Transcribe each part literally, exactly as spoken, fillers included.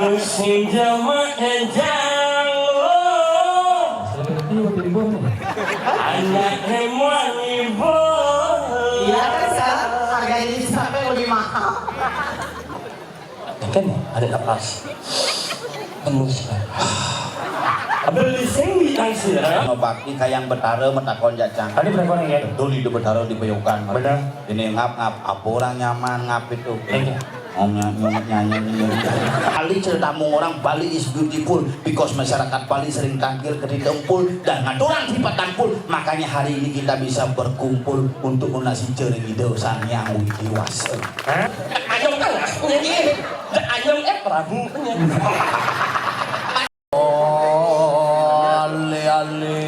Sing jamak jauh. Anak hewan ibu. Iya, kan, Sir? Harganya sampai lebih mahal. Kan ada napas. Penuh sekali. Beli sing di tangsira. Mabakti kayang Betara matakon jacang. Tadi berapa nih, ya? Betul, itu Betara di Peyokan. Benar. Ini ngap-ngap, apa orang nyaman ngap itu? Iya. Om nya-, nyumet nyanyi, nyumet. Bali cerita mung orang, Bali is beautiful because masyarakat Bali sering tangkil ke dempul dan ngaturang sifat tangkul. Makanya hari ini kita bisa berkumpul untuk nunasi cering ide Sang Hyang Widi Wasa. Hah? Anyong tengah, nyanyi. Anyong eh Prabu. Oh, ale-ale.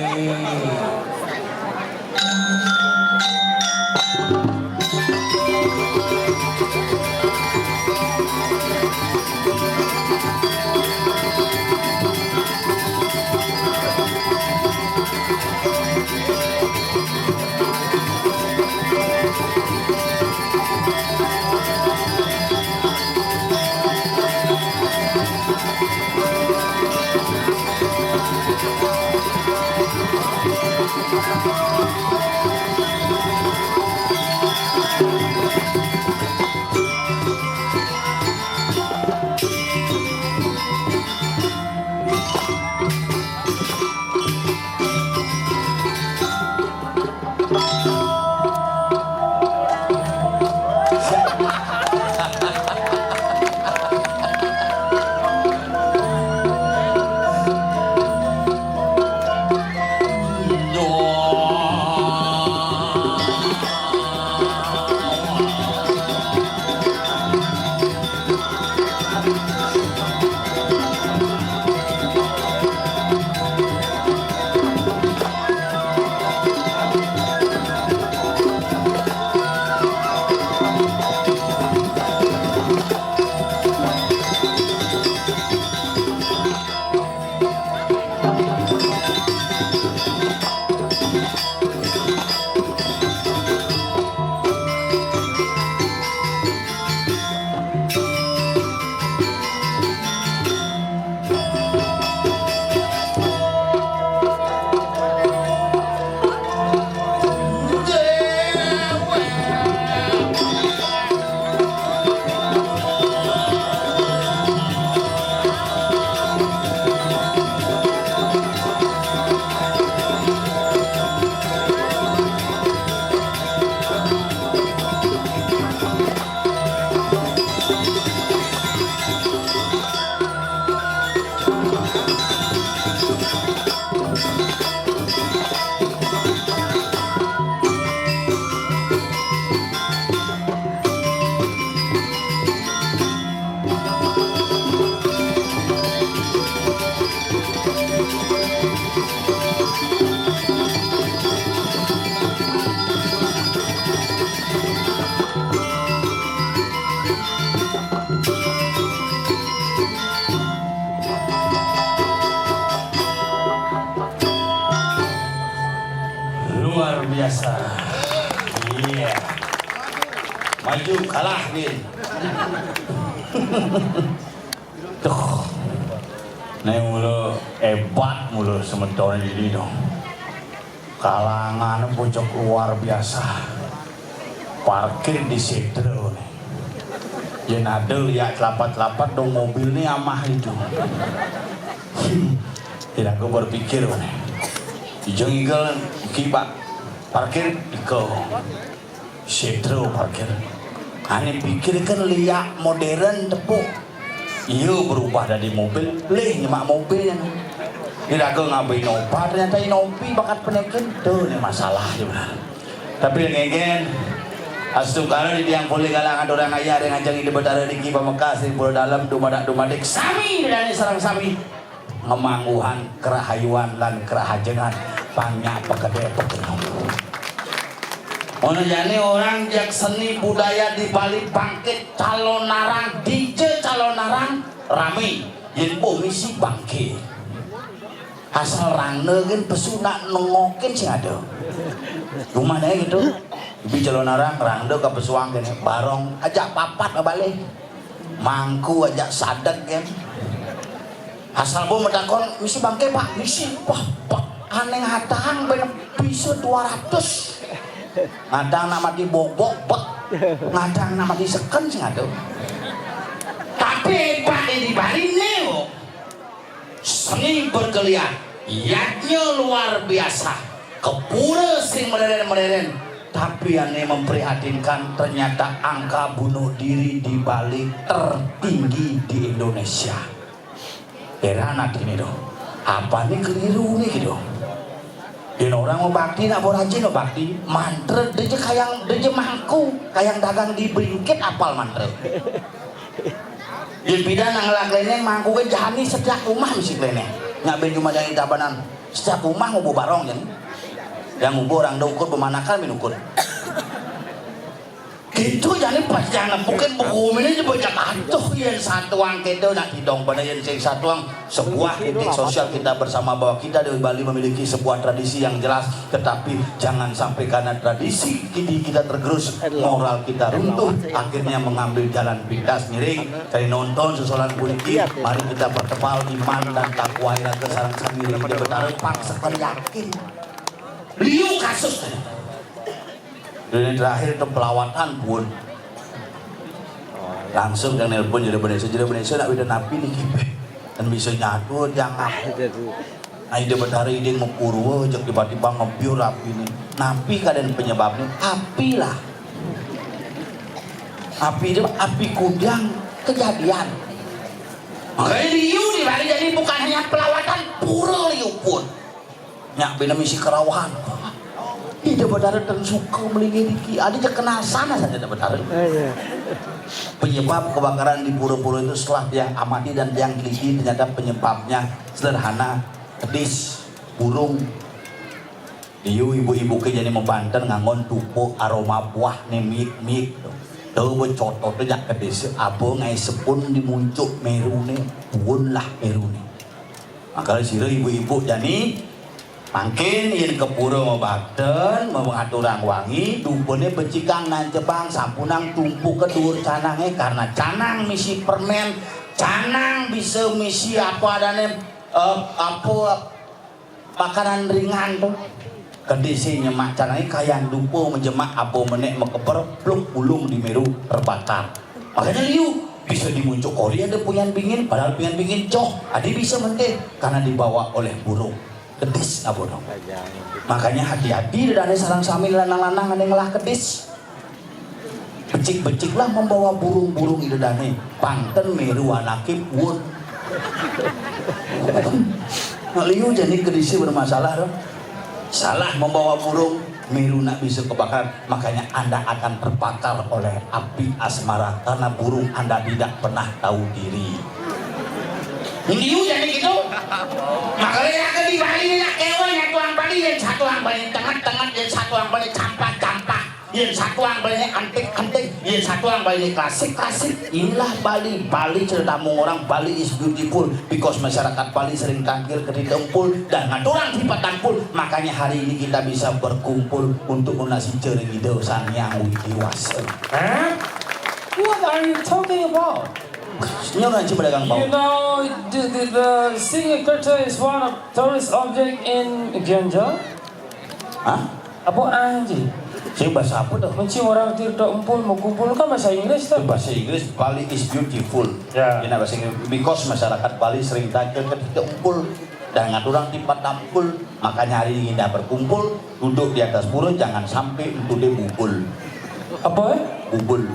Luar biasa. Iya. Maju, kalah, Din. Tuh. Nah, mulu hebat mulu semeton ini dong. Kalangan bocok luar biasa. Parkir di Setro nih. Yen ada liak telapat-telapat dong mobil nih amah itu. Tidak, aku berpikir nih. Ijeng igel, ki, Pak. Parkir, iko. Setro parkir. Ane pikir kan liak modern tepuk. Iya, berubah dari mobil, leh nyemak mobil. Iraga ngabe Innova, ternyata Innova bakat penekin. Tuh, ini masalah ya benar. Tapi yang ngegen, astungkara di tiang pulih galangan orang ayah yang ajang ide betara niki pamekas ring pura dalem dumadak dumadik sami dane sareng sami. Ngemangguhan kerahayuan lan kerahajengan panyak pekede pekenyong. Ono jane orang jak seni budaya di Bali bangkit calon narang, D J calon narang, rame. Yen po misi bangke. Asal rangda gen pesu nak nengokin sing ada. Cuma deh gitu. Ibi calon narang, rangda ke pesuang gen. Barong ajak papat balik. Mangku ajak sadek gen. Asal bo matakon, "Misi bangké, Pak?" "Misi." "Wah, Pak, ané ngadang bén bisa dua ratus. Ngadang nak mati bobok, Pak. Ngadang nak mati seken sing ada." Tapi hébat di Bali né, seni berkelian, yadnya luar biasa. Ke pura sing meléren-meléren. Tapi ané memprihatinkan, ternyata angka bunuh diri di Bali tertinggi di Indonesia. Héran atiné to. Apa né keliru né gitu. Yén orang mau bakti, nak mau rajin mau bakti, mantra dia aja kayang, dia aja mangku, kayang dagang di Bringkit apal mantra. Yén pidan nak ngelah klénéng, mangkuké jani setiap rumah misi klénéng. Nyak bén cuma dari tabanan, setiap rumah mau bawa barong jani. Yang ngubuh orang da ukur pemanakan min ukur. Gitu jani pas yang nempukin buku ini aja banyak aduh, yén satuang kéto nak tidong pada yén sing satuang sebuah titik sosial kita bersama bahwa kita di Bali memiliki sebuah tradisi yang jelas, tetapi jangan sampai karena tradisi ini kita tergerus, moral kita runtuh, akhirnya mengambil jalan pintas miring. Dari nonton sesolan puniki, mari kita pertebal iman dan takwa iraga sareng sami ring Ida Betara, pang seken yakin. Liu kasus. Ini terakhir itu pelawatan pun. Langsung yang nelpon Jero Bendesa, "Jero Bendesa nak wéda napi niki, Béh? Dan bisa nyatur jangan." Nah, Ida Betara iding mapurwa, jeg tiba-tiba ngebyur apiné. Napi kadén penyebabné? Api lah. Api itu, api kudang kejadian. Makanya liu di Bali jadi bukan hanya pelawatan, pura liu pun. Nyak bina misi kerawahan. Ida Betara dan suka melingin iki. Ada je kenal sana saja Ida Betara. Penyebab kebakaran di pura-pura itu setelah tiang amati dan tiang teliti, ternyata penyebabnya sederhana, kedis, burung. Liu ibu-ibu ké jani mabanten nganggon tupuk aroma buah né miik-miik. Tuh, becotot tuh jak kedis, aba ngaé sepun di muncuk méruné, puun lah méruné. Maka sira ibu-ibu jani mangkin yén ka pura mabanten, mawaturang wangi, dupané becikang nancebang, sampunang tumpuka duur canangé, karena canang misi permén, canang bisa misi apa adané, eh, apa, makanan ringan to. Kedisé nyemak canangé, kayang dupa majemak, aba menék makeber, pluk, ulung di méru terbakar. Makanya liu, bisa di muncuk kori ada punyan bingin, padahal punyan bingin joh, adi bisa menté, karena dibawa oleh burung. Kedis apa dong? Makanya hati-hati ida dané sareng sami lanang-lanang ané ngelah kedis. Becik-beciklah membawa burung-burung ida dané. Pang ten méru anaké puun. Nah, liu jani kedisé bermasalah to. Salah membawa burung, méru nak bisa kebakar. Makanya Anda akan terbakar oleh api asmara karena burung Anda tidak pernah tahu diri. Liu jani gitu. Makanya yang di Bali nak kéweh, nyatuang Bali, yang satuang Bali tenget-tenget, yang satuang Bali campak-campak. Yén satuang Bali antik-antik, yén satuang Bali klasik-klasik. Inilah Bali. Bali cerita mung orang, Bali is beautiful because masyarakat Bali sering tangkil kedita empul dan ngaturang tipat tampul. Makanya hari ini kita bisa berkumpul untuk nunasi cering Ida Sang Hyang Widi Wasa. Hah? What are you talking about? Nyo ngaji pedagang bau. You know, the, the, the Singha Karta is one of tourist object in Gianja. Hah? Apa anji? Sing bahasa apa tuh? Mencium orang tirta empul, mengkumpul kan bahasa Inggris tuh. Bahasa Inggris, Bali is beautiful. Ya. Ini bahasa Inggris. Because masyarakat Bali sering tangkil kedita empul dan ngaturang tipat tampul. Makanya hari ini kita berkumpul, duduk di atas pura, jangan sampai entu deh bubul. Apa, eh? Bubul.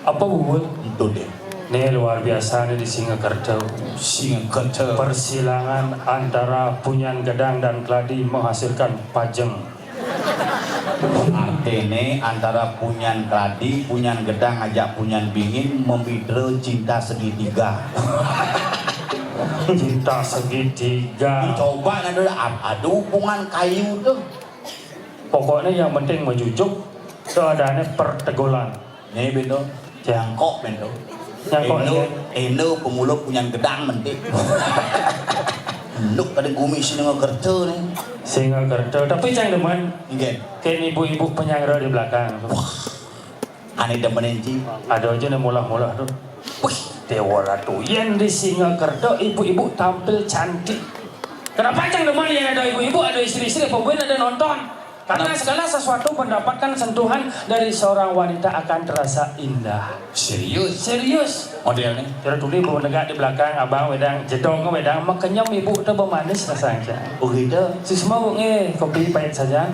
Apa bubul? Entu deh. Nih luar biasa nih di Singha Karta. Singha Karta. Persilangan antara punyan gedang dan keladi menghasilkan pajeng. Artiné antara punyan keladi, punyan gedang, ajak punyan bingin, memidra cinta segitiga. Cinta segitiga. Coba nanti ada, ada hubungan kayu tuh. Pokoknya yang penting majujuk, tuh adané pertegolan. Né bento. Cangkok bento. Cangkok, endo, iya. Endo pemulung punyan gedang mentik. Enduk kadé gumi Singha Karta né. Singha Karta, tapi cang demen. Nggih. Kayak ibu-ibu penyangga di belakang. Wah. Ané demen, Ci. Ada aja nih mulah-mulah tuh. Wih. Dewa Ratu, yen di Singakerta ibu-ibu tampil cantik. Kenapa cang demen yang ada ibu-ibu, ada istri-istri, apa buin ada nonton? Karena segala sesuatu mendapatkan sentuhan dari seorang wanita akan terasa indah. Serius? Serius. Modelnya? Kira tuli bu negak di belakang, abang wedang, jedong wedang, makenyem ibu tu bemanis rasanya. Oh gitu? Si semua bu nge, kopi pahit saja.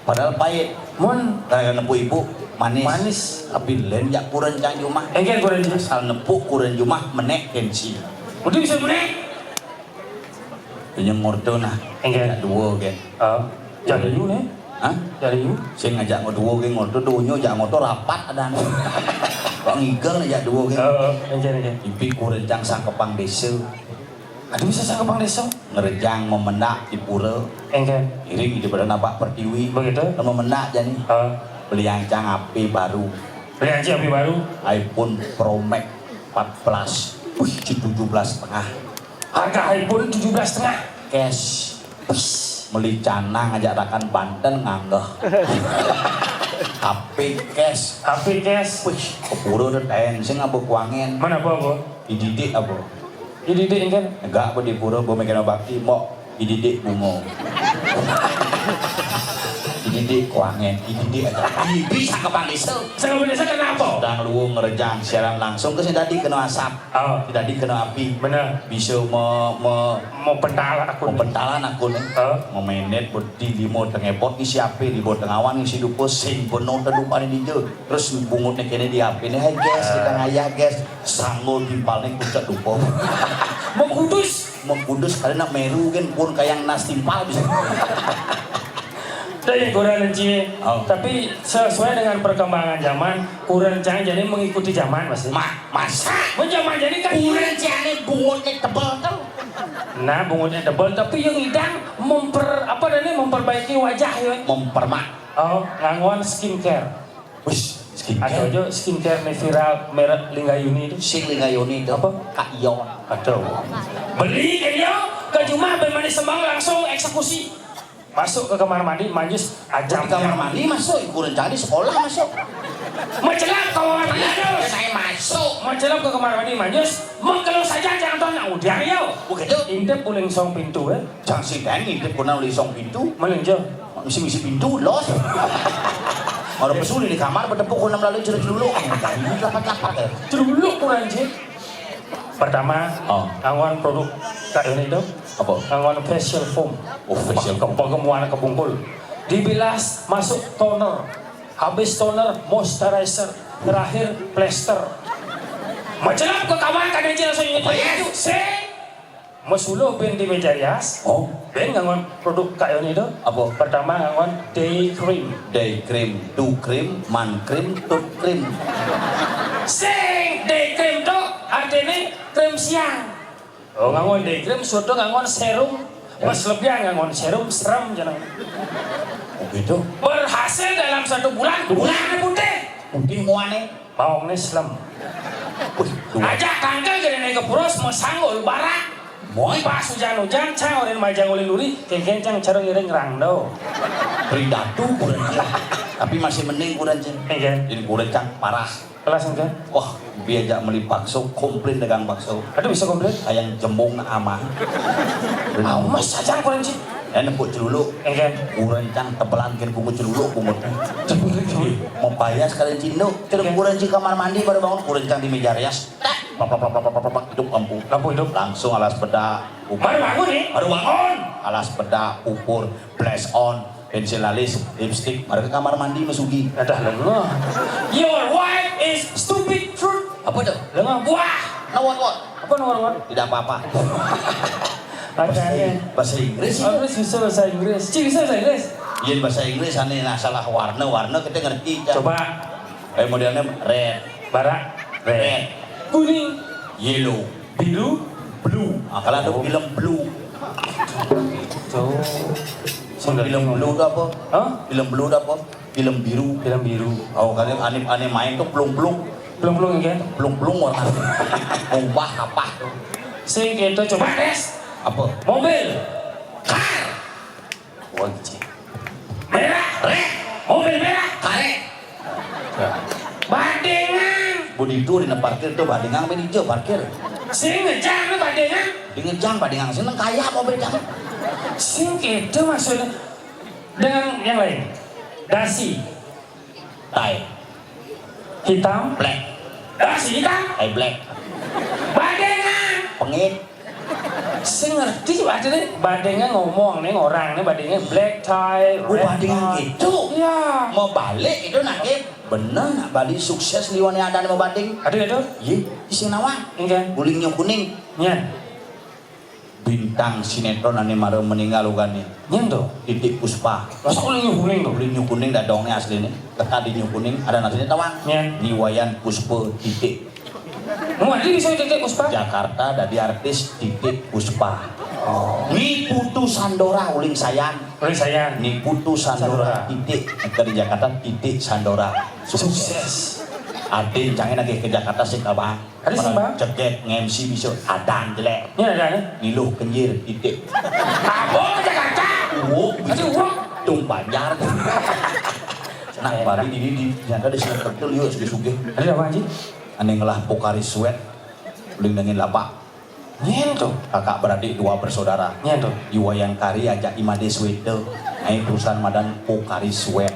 Padahal pahit. Mun. Karena nepu ibu, manis. Manis. Tapi lain jak kurencang jumah. Engken kurencang. Asal nepu kuren jumah, menek gengsi. Udah bisa menek? Punya ngorto nah. Engken. Jak dua ke. Ah, jadi you nih? Hah? Jadi you? Saya ngajak mau dua ke ngorto, duonyo jak ngorto rapat ada. Kok ngigel jak dua ke? Oh, engken, engken. Ipi kurencang sangkepang desa. Aduh, bisa sangkepang desa? Ngerejang memendak di pura. Engken. Iring di badan abak pertiwi. Begitu. Kan memendak jadi. Ah. Beli ancang H P baru. Beli ancang H P baru. iPhone Pro Max empat belas. Wih, tujuh belas setengah. Harga iPhone tujuh belas setengah. Cash. Beli canang aja rakan Banten nganggeh. H P cash. H P cash. Wih, ke pura udah tensing apa kuangen. Mana apa apa? Dididik apa? Dididik kan? Enggak apa di pura, apa mikir bakti, mbok dididik bungo. Dididik kuangen, dididik aja. Bisa ke Pak Desa. Saya bisa kenapa? Sedang luwung ngerejang siaran langsung ke sing dadi kena asap. Oh. Sing dadi kena api. Bener. Bisa me, me, mau pentalan aku. Mau pentalan aku nih. Oh. Memenet beti limo tengah bot isi api, limo tengah awan isi dupa sing beno tedupan di dia. Terus bungutnya kene di api nih, "Hai guys, kita ngayah guys." Sanggul timpalnya puncak dupa. Mau kudus. Mau kudus kali nak meru kan pun kayak nas timpal bisa. Dah ya kurang cie. Oh. Tapi sesuai dengan perkembangan zaman, kurang cang jadi mengikuti zaman masih. Ma, masa? Mun zaman jadi kan kurang cang bungutnya tebal tau. Nah, bungutnya tebal tapi yang idang memper apa dah nih memperbaiki wajah ya. Mempermak. Oh, ngangguan skincare. Wis, skincare. Ada aja skincare nih viral merek Linggayuni itu. Sing Linggayuni itu. Apa? Kak Ion. Aduh. Beli ke dia, ke rumah ben mandi semang langsung eksekusi. Masuk ke kamar mandi, manjus aja. Di kamar mandi masuk, kurang cari sekolah masuk. Mencelap kamar mandi terus. Saya masuk. Mencelap ke kamar mandi, manjus. Mengkelo saja jangan tuan udah ya. Begitu. Intip uling song pintu ya. Jangan sih kan, intip guna uling song pintu. Maling jo. Misi-misi pintu, los. Orang pesu di kamar, bertepuk guna melalui cerut dulu. Lapat-lapat ya. Ceruluk kurang cik. Pertama, oh. Ngangguan produk Kak Yoni itu. Apa? Ngangguan facial foam. Oh, facial foam. Kemuan kebungkul. Dibilas masuk toner. Habis toner, moisturizer. Terakhir, plester. Mencelap ke kamar, kadang cik langsung ingat. Apa ya? Itu, sing. Mesuluh ben di meja rias. Oh. Ben ngangguan produk Kak Yoni itu. Apa? Pertama ngangguan day cream. Day cream, do cream, man cream, tooth cream. Sing day cream tu artinya krim siang. Oh, ngangguan day cream, sudah ngangguan serum. Ya. Pas lebihan ngangguan serum, serem jeneng. Oh gitu. Berhasil dalam satu bulan, bulan putih. Putih muane. Bawang ni slem. Wih, dua. Ajak tangkel jadi naik ke puros, mesanggul barak. Moy. Pas hujan-hujan, cang orang majang ulin duri, kengkeng cang cara ngiring rang do. Ridatu kurang cang. Tapi masih mending kurang cang. Iya. Ini kurang cang parah. Kelas enggak? Wah, dia ajak meli bakso, komplain dagang bakso. Aduh, bisa komplain? Ayang jembung nak ama. Awas saja kurang cang. Eh, nempuk celuluk. Engke. Kurencang tebelan ken bungut celuluk bungut. Celuluk, celuluk. Mau payah sekalian cinduk. Terus kurencang kamar mandi baru bangun, kurencang di meja rias. Tak, plak, plak, plak, hidup lampu. Lampu hidup. Langsung alas bedak, pupur. Baru bangun nih? Baru bangun. Alas bedak, pupur, blush on, pensil alis, lipstick. Baru ke kamar mandi masugi. Adah lengah. Your wife is stupid fruit. Apa tuh? Lengah buah. No what what? Apa no what what? Tidak apa-apa. Bahasa, bahasa Inggris itu. Harus bisa bahasa Inggris. Cik, bisa bahasa Inggris? Iya, bahasa Inggris aneh, nah, salah warna, warna kita ngerti, Cak. Coba. Eh, modelnya red. Barak. Red. Red. Kuning. Yellow. Biru. Blue. Ah, kalau ada film blue. Tuh. Film blue itu apa? Hah? Film blue itu apa? Film biru. Film biru. Oh, kalian aneh-aneh main tuh pelung-pelung. Pelung-pelung ya? Pelung-pelung warna. Ubah apa tuh? Sing itu coba tes. Apa? Mobil. Car. Wajib. Merah. Rek. Mobil merah. Karek. Ya. Bandengan. Itu dina parkir tuh badingang, mén ijo parkir. Sing ngejang tuh badingang. Di ngejang badingang, sing nang kaya mobil jang. Sing gitu maksudnya. Dengan yang lain. Dasi. Tai. Hitam. Black. Dasi hitam. Tai black. Badingang. Pengit. Sing ngerti artinya badingang ngomong nih orang nih badingang black tie, oh, red badingang tie. Gitu. Iya. Mau balik itu nak, Kip. Bener nak balik sukses liwat ada mau bading. Aduh, aduh. Iya, isi nawang. Enggak. Gulingnya kuning. Iya. Bintang sinetron ane mara meninggal ugane. Nyén to? Titik Puspa. Masa ulih nyuh kuning to? Ulih nyuh kuning dadonge asline. Teka di nyuh kuning ada nasine tawang. Nyén. Ni Wayan Puspa titik. Mau ada bisa titik Puspa? Jakarta dadi artis titik Puspa. Oh. Ni Putu Sandora uling sayan. Uling sayan. Ni Putu Sandora. Sandora. Titik. Teka di Jakarta titik Sandora. Sukses. Sukses. Arti cangé lagi ke Jakarta sih, Abang. Ada sih, Bang. Cegek nge-M C bisa adan jelek. Ini ada nih. Ngiluh kenjir titik. Apa Jakarta? Uwuk. Ada uwuk. Tung Banjar. Nah, bari di di nyata di sini tertul yuk suge-suge. Ada apa, Haji? Ane ngelah Pocari Sweat. Uling dengin lapak. Nyén tuh. Kakak beradik dua bersaudara. Nyén tuh. Iwayan Kari ajak Imade Sweta. Ai perusahaan madan Pocari Sweat.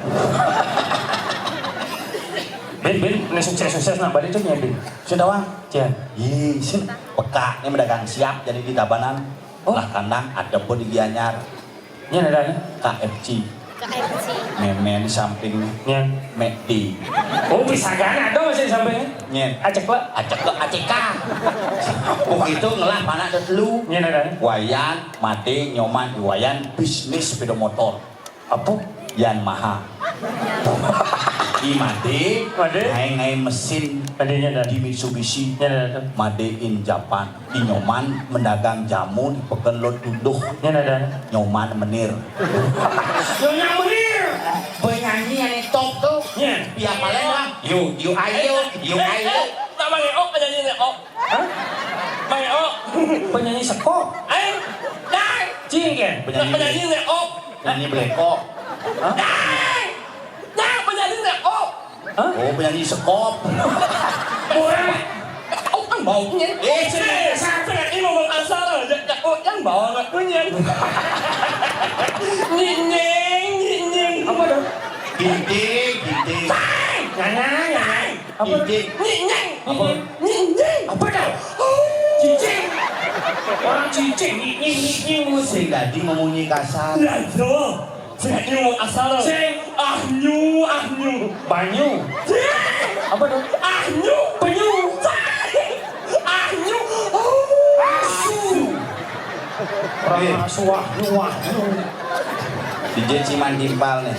Bin, bin, ini sukses-sukses nak balik tuh nyén, bin. Sudah, Bang. Cén. Ih, sin peka ini mendagang siap jadi di Tabanan. Oh. Lah kandang ada pun di Gianyar. Ini ada nih. K F C. K F C. Meme di samping. Nyén. McD. Oh, bisa kan ada masih di sampingnya? Nyén. Acek lah. Acek ke A C K. Oh, itu ngelah mana ada telu. Nyén ada nih. Wayan, Made, Nyoman, Wayan, bisnis sepeda motor. Apa? Yamaha. Imade, Made? Ngai-ngai mesin. Madenya ada. Di Mitsubishi. Nyén ada tuh. Made in Japan. Di Nyoman mendagang jamu di Peken Lot Tunduh. Nyén ada. Nyoman Menir. Nyonya Menir. Penyanyi yang top tuh. Nyén. Pia Palembang. Yo, yo ayo, yo ayo. Nak mangeok penyanyi neok. Hah? Mangeok. Penyanyi sekop. Eh, dai. Cing, ya? Penyanyi neok. Penyanyi belekok. Hah? Dai. Dai, penyanyi neok. Hah? Oh, penyanyi sekop. Borak. Oh, kan baunya. Eh, sini. Sini, ini ngomong asal aja. Ya, oh, kan bau anaknya. Nyinying, nyinying. Apa dong? Gede, gede. Nyanyang, nyanyang. Apa? Gede. Nyinying. Apa? Nyinying. Apa dah? Cicing. Orang cicing, nyinying, nyinying. Sing dadi memunyi kasar. Lah, tuh. Sing ayu asal. Sing. Ahnyu, ahnyu. Banyu. Sing. Apa tuh? Ahnyu. Penyu. Sing. Ahnyu. Asu. Orang asu, ahnyu, ahnyu. D J Ciman Timpal nih.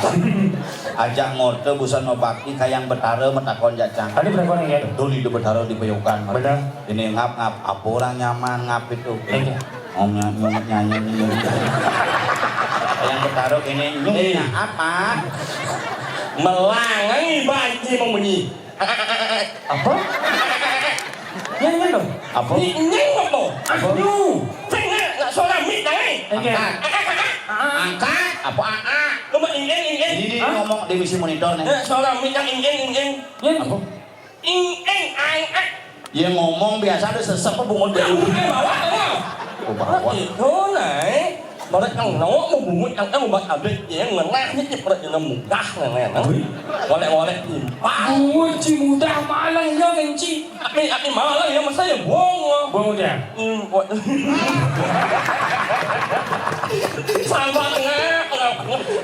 Ajak ngorte busan mabakti kayang betara metakon jacang. Ada berapa nih ya? Betul itu betara di Peyokan. Benar. Ini ngap-ngap, apa orang nyaman ngap itu? Iya. Ngomnya nyumet nyanyi nyumet. Yang ketaruh ini nyumetnya apa? Melangai banci memunyi. Apa? Yang ini loh. Apa? Ini nyeng apa? Apa? Aduh. Tengah nak suara mik tangai. Oke. Angkat. Angkat. Apa aa? Cuma ingin ingin. Ini ngomong di misi monitor nih. Nak suara mik yang ingin ingin. Yang apa? Ing ing aing ah. Ya ngomong biasa ada sesep apa bungut dulu. Ing ing bawa apa? Oh, bawa. Itu naik. Mereka ngawak mau bungut yang kamu buat abis ya ngenah ni cipret yang mudah ngenah. Wih. Golek-golek timpal. Bungut ci mudah malang ya genci. Tapi tapi malang ya masa ya bohong. Bohong dia. Hmm, buat. Sabar tengah.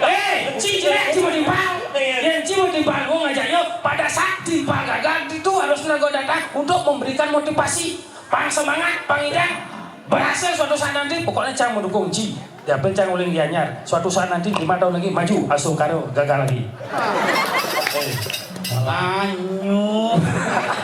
Eh, ci jelek cuma di bang. Iya. Yang ci mau di bang gua ngajaknya pada saat di bang gagal itu harus nego datang untuk memberikan motivasi, pang semangat, pang idang. Berhasil suatu saat nanti pokoknya cang mendukung ci. Ya pencang uling Gianyar. Suatu saat nanti lima tahun lagi maju asung karo gagal lagi. Banyu.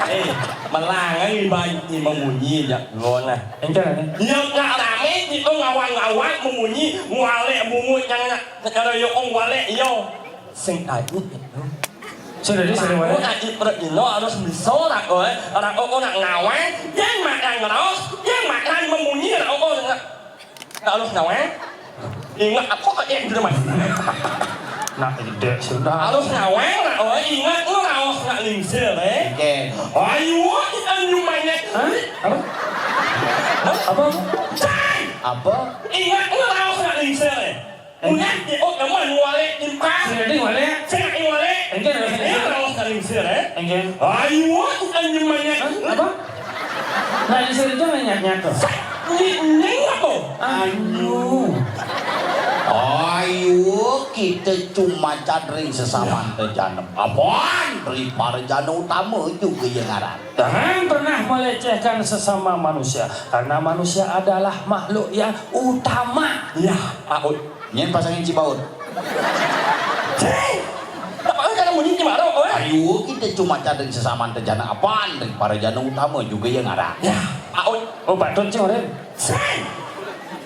Eh, melangai banyu memunyi jak gona. Enggak nih. Yang nggak rame itu ngawang-ngawang memunyi ngwalek bungut yang nak secara yo ong walek yo. Sing ayu itu. Sudah di sini Aku mana? Nak ipret ino harus bisa nak oi. Orang oko nak ngawang, yang makan ngeros, yang makan memunyi nak oko nak harus ngawang. Ingat apa kok yang dulu mas? Gedé sudah. Alus ngawéng, nak, oh, ingat lu raos nak lingsir, eh. Oké. Ayo, kita nyumanya. Hah? Apa? Hah? Apa? Cai! Apa? Ingat lu raos nak lingsir, eh. Ingat di, oh, kamu anu wale, impa. Sing adi wale? Sing adi wale? Enggak, enggak. Ini raos nak lingsir, eh. Enggak. Ayo, kita nyumanya. Hah? Apa? Nah, di sini tuh nyat-nyat tuh. Ini, ini apa? Ayo. Ayo, kita cuma cadring sesama tejanem. Apaan? Ri parjana utama juga ya ngaran. Jangan pernah melecehkan sesama manusia, karena manusia adalah makhluk yang utama. Ya, Pak Ud. Nyén pasangin cibaut. Cing! Apa kan kamu nyinci marok, eh? Ayo, kita cuma cadring sesama tejanem. Apaan? Ri parjana utama juga ya ngaran. Ya, Pak Ud. Oh, Pak Tut, Cing, Raden. Sing!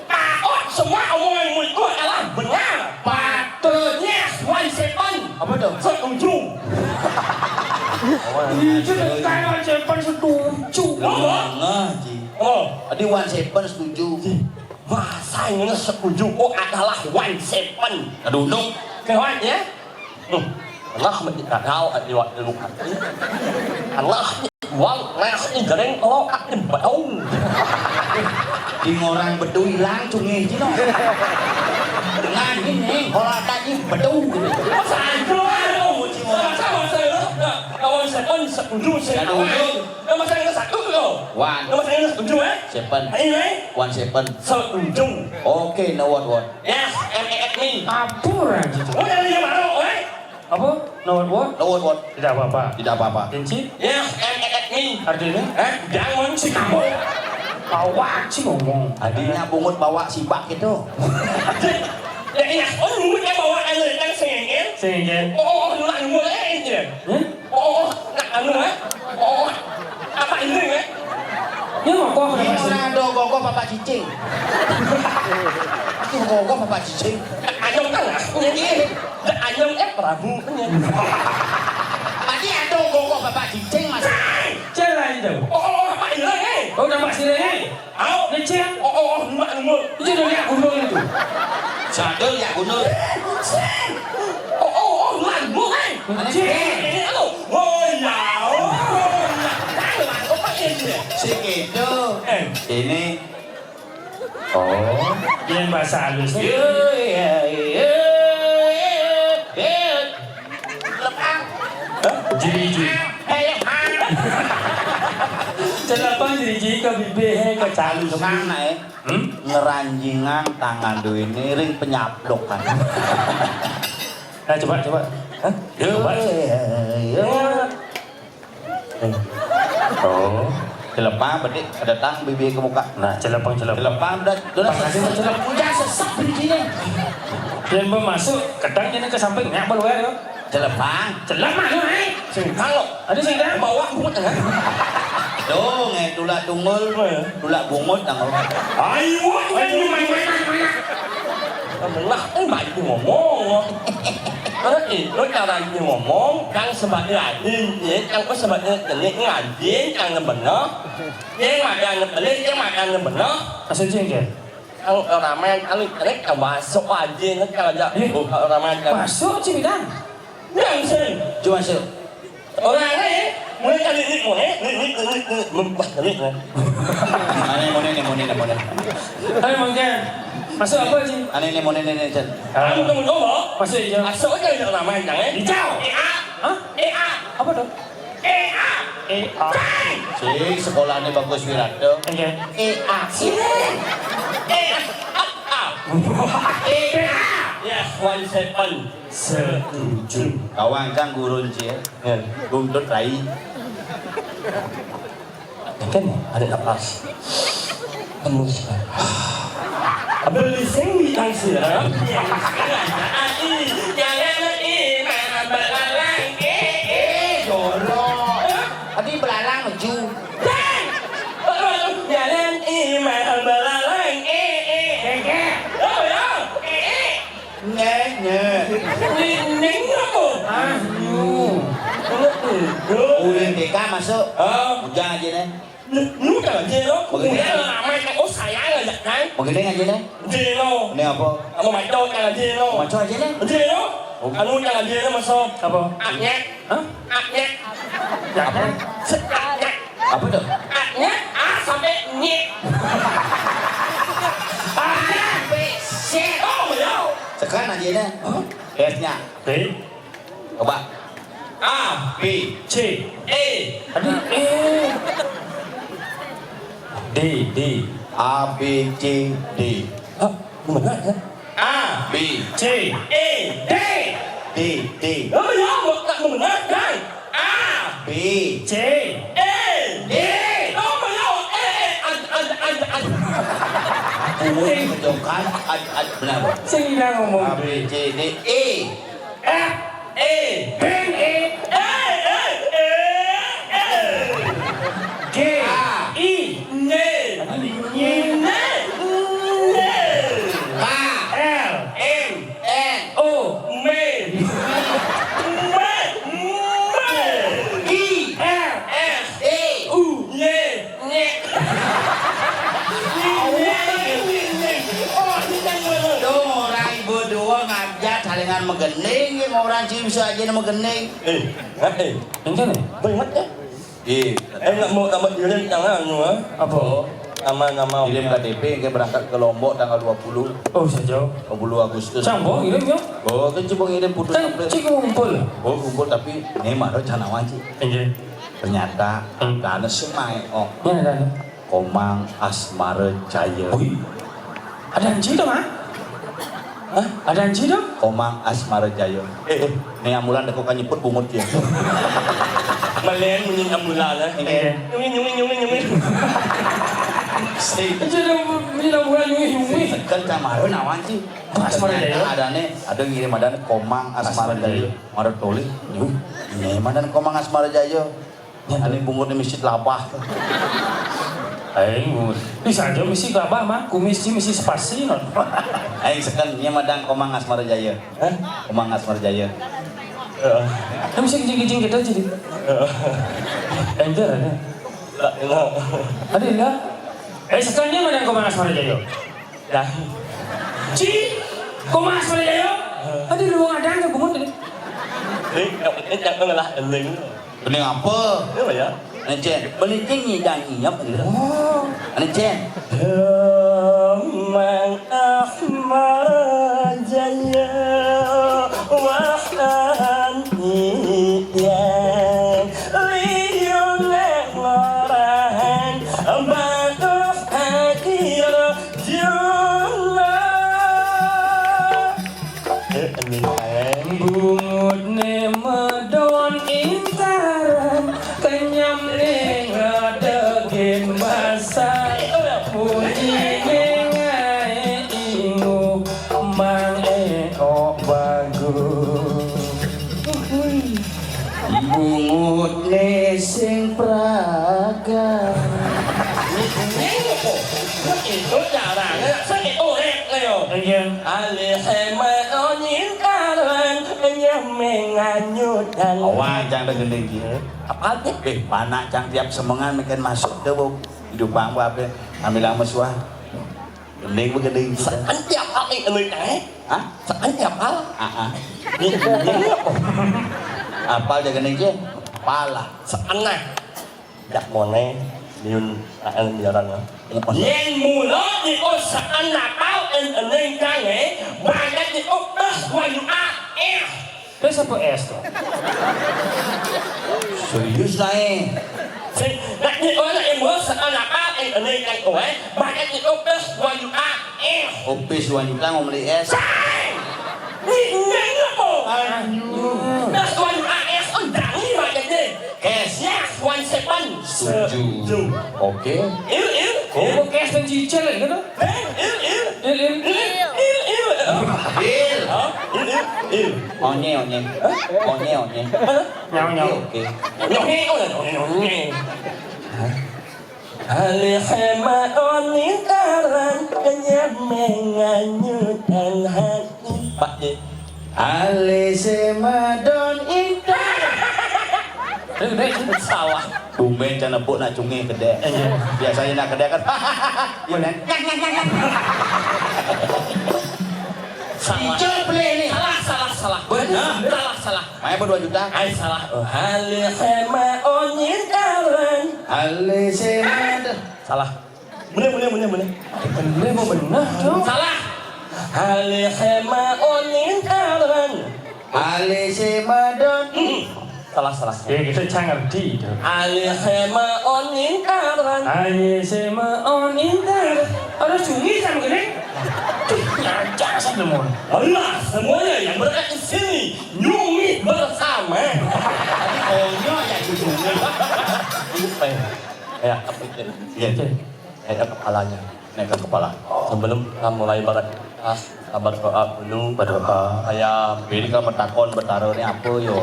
Pak Ud, semua omongan muridku adalah benar. Patut. Yes, one seven. Apa tuh? Setuju. Iya, Cing, kan one seven setuju. Ngomong. Nah, Ji. Oh. Tadi one seven setuju. Bahasa Inggris setuju. Oh, adalah one seven. Aduh, nuk. Keren, ya? Hmm. Allah mesti tak tahu, hati waktu lu hati. Allah, nah, ini jering, oh, hati betul. Di orang betul hilang, cungi, cino. Nah, ini, kalau tadi betul, gitu. Masa itu, aduh, masa, masa itu. Kawan seven setuju, saya Aduh. Kawan saya satu, loh. One. Kawan saya setuju, eh? Seven. Ayo, eh? One seven. Setuju. Oke, no word, word. Yes, M A X me. Apa aja tuh? Oh, dari yang mana, eh? Apa? No word, word? No word, word. Tidak apa-apa. Tidak apa-apa. Cincin? Yes, M A X me. Artinya? Eh? Jangan si kamu. Awak sih ngomong. Tadinya bungut bawa sibak gitu. Ya, iya. Oh, bungut yang bawa aja, yang sengengel. Sengengel. Oh, oh, oh, nggak, nggak, eh, iya. Hah? Oh, nak anu, eh? Oh, apa ini, eh? Ini mau kok Ini kenapa sih? Orang ada gogoh apa cicing? Itu gogoh apa cicing? Nak anyong kan, ah? Ini. Nak anyong, eh, Prabu, ini. Tadi ada gogoh apa cicing, Mas? Cerai itu. Oh, oh, apa ini, eh? Oh, nampak sini, eh? Au. Ngecil. Oh, oh, oh, mak, mak. Itu udah lihat gunung itu. Sadar ya gunung. Oh, oh, oh, mak, mak, eh. Ngecil. Ini, anu. Oh, ya, oh, ya. Anu, mak, apa ini? Si gitu. Eh. Ini. Oh, yang bahasa halus. Iya, iya, iya, iya. Celepang. Hah? Jeriji. Eh, celepang jeriji ke bibir, he, ke calu. Sana, eh. Hmm? Ngeranjingan tangan duwe ring penyaplokan. Nah, coba, coba. Hah? Coba. Iya, iya. Eh. Oh. Celepang, bedik, datang bibir ke muka. Nah, celepang, celepang. Celepang, udah, udah. Pas aja, celepang. Udah, sesek bijinya. Yang mau masuk, kedang ini ke samping, nyak, baluer, yo. Celepang. Celepang, yo, eh. Sing, kalau. Ada sing, dah? Bawa bungut, kan? Dong, eh, tulak tunggul. Oh, ya. Tulak bungut, tanggul. Ayo, ayo, ayo, ayo. Lah, eh, baik ngomong. Kalau itu cara dia ngomong, kan sebabnya rajin, ya, kan kok sebabnya telik ngaji, kan benar. Ya, makan telik, ya, makan benar. Maksudnya, kan? Kan ramai, kan telik, kan masuk aja, kan aja. Iya. Oh, kalau ramai, kan. Masuk, Cibidang. Langsung. Cuma masuk. Orang lain, mulai kali ini, mulai, ini, ini, ini, ini, membah kali, kan. Mana, mana, mana, mana, mana? Ayo, Mangga. Masuk apa, Ji? Ane ne mone ne ne, Cen. Anu, tunggu dulu. Masuk, iya. Masuk aja, nama yang jangan. Hijau. E A. Hah? E A. Apa tuh? E A. E A. Sing sekolahnya bagus Wirata. Iya. E A. Sini. E A. A. E A. Ya, one seven. Setuju. Kawan kan gurun, Ci, ya. Ya. Runtut rai. Kan ada napas. Tembus. Beli sing di tangsi, ya. Jalan imah belalang, eh, eh. Jorok. Tadi belalang maju. Jalan imah belalang, eh, eh. Kengkek. Oh, ya. Eh, eh. Nyeh, nyeh. Ning apa? Ah, lu. Ulun T K masuk. Ah. Bujang aja, nih. Lu, lu kan aja, lo. Begitu. Udah lama, oh, sayang aja, kan? Magending ajana? Jero. Né apa? Anu maco cara jero. Maco ajana? Jero. Oh. Anu cara jero masuk. Apa? Anyek. Hah? Anyek. Apa? Anyek. Apa tuh? Anyek. A sampai nyek. Anyek. B, C. Oh, ya. Sekarang ajana. Hah? S-nya. Oke. Coba. A, B, C, E. Aduh, E. D, D. A, B, C, D. Hah? Bener kan? A, B, C, E, D. D, D. Oh, ya, mau tak bener kan? A, B, C, E, D. Oh, ya, E, E, ad, ad, ad, ad. Aku menunjukkan ad, ad, benar. Sing ngomong. A, B, C, D, E. F, E, N, E, E, E, E, E. G, A, I, N, N, N, K, L, M, N, O, M, M, M, I, R, S, E, U, Y. Nyék. Nyék, nyék, nyék, nyék. Oh, nyék, nyék, nyék. Tuh, orang ibu dua ngajak salingan magending, orang sih bisa aja magending. Eh, eh. Enggak nih. Banget ya? Iya. Eh, nggak mau tambah iring tangan lu, ah. Apa? Nama-nama. Kirim K T P, kayak berangkat ke Lombok tanggal dua puluh. Oh, sejauh. Dua puluh Agustus. Cang, Bang, kirim ya? Oh, kan coba ngirim putus. Kan cik ngumpul. Oh, kumpul, tapi ini mah rencana wajib. Enggak. Ternyata, hmm, ada sih, Mai. Oh. Iya, ada. Komang Asmara Jaya. Wih. Ada anjing dong, ah? Hah? Ada anjing dong? Komang Asmara Jaya. Eh, eh, ini ambulan deh kok kan nyebut bungut ya. Malen mending ambulan, eh. Iya. Nyungin, nyungin, nyungin, nyungin. Si. Itu ada mending ambulan, nyungin, nyungin. Kan camaru nawan sih. Asmara Jaya. Ada nih, ada ngirim ada nih, Komang Asmara Jaya. Mara tolih, yuh, ini mana nih Komang Asmara Jaya? Ane bungut di masjid labah. Aing bungut. Bisa aja misi labah mah, kumis sih misi spasi non. Aing seken nya madang Komang Asmara Jaya. Hah? Komang Asmara Jaya. Heeh. Kan bisa gijing-gijing kita jadi. Heeh. Enter ada. Lah, lah. Ada enggak? Eh, seken nya madang Komang Asmara Jaya. Dah. Ci, Komang Asmara Jaya? Ada ruang ada nggak bungut ini? Ini, ini cakep lah, eling. Ini apa? Apa ya? Ini, Cen. Beli tinggi dan nyiap gitu. Oh. Ini, Cen. Mang Ahmad Jaya, wahan iya, liu neng orang, bagus akil juna. Bungut ne medon intaran, kenyam ne ngadegen basa. Bunyi ne ngai ingu, mang eo bagus. Bungut ne sing praga. Ini apa? Itu caranya, sing itu rek, ayo. Iya. Alih hemat onyil karang, nyameng anyutan. Awan, cang ada gending, Ji. Apa tuh? Eh, panak cang tiap semengan makin masuk ke, Bu. Hidup bang, Bu, apa? Ambil lama suah. Gending, Bu, gending. Sekan tiap hari, gending, eh? Hah? Sekan tiap hari. Ah, ah. Ini, ini apa? Apal jaga gending, Ji? Pala. Sekan, nah. Dak mone, miun, ah, miaran, ah. Yén mula diusahakan napal en ening kangé, banget diutus wanyu aéh. Terus apa es tuh? Serius lah, eh. Sing, nak diulah ibu sakan napal en ening kangé, banget diutus wanyu aéh. Upis wanyu kang mau beli es. Sing! Ini apa? Aduh. Terus wanyu aéh, oh, jangan banget deh. Cash. Yes, one seven. Setuju. Setuju. Oke. Iu, iu. Oh, kok cash dan cicil ya gitu? Eh, iu, iu. Iu, iu. Iu, iu, iu. Hah? Iu, iu, iu. Onye, onye. Hah? Onye, onye. Mana? Nyong, nyong. Oke, oke. Nyong, nyong, nyong, nyong. Hah? Alih hemat oning karan, kenyam menganyutan hati. Pak, ya. Alih semadon intan. Udah, udah, itu salah. Tumbén can nepuk nak cungéh kedék. Iya. Biasanya nak kedék kan. Iya, Nén. Salah. Ijol pelih nih. Salah, salah, salah. Bener. Salah, salah. Main apa dua juta? Ai, salah. Oh, halih hema onyén karan. Halih sema. Salah. Bener, bener, bener, bener. Bener, mau bener, dong. Salah. Halih hema onyén karan. Halih sema don. Hmm. Salah, salah. Ya, kita cang ngerti itu. Alih sema onin karan. Aye sema onin karan. Ada sunyi sama gini. Tuh, nyacak sih, Mon. Alah, semuanya yang berada di sini, nyumi bersama. Tadi konyol ya judulnya. Lupa ya. Ya, apa itu? Iya. Oke. Naik ke kepalanya. Naik ke kepala. Sebelum kita mulai beraktivitas, kita berdoa dulu. Berdoa. Supaya ini kalau metakon betara ini apa, yo?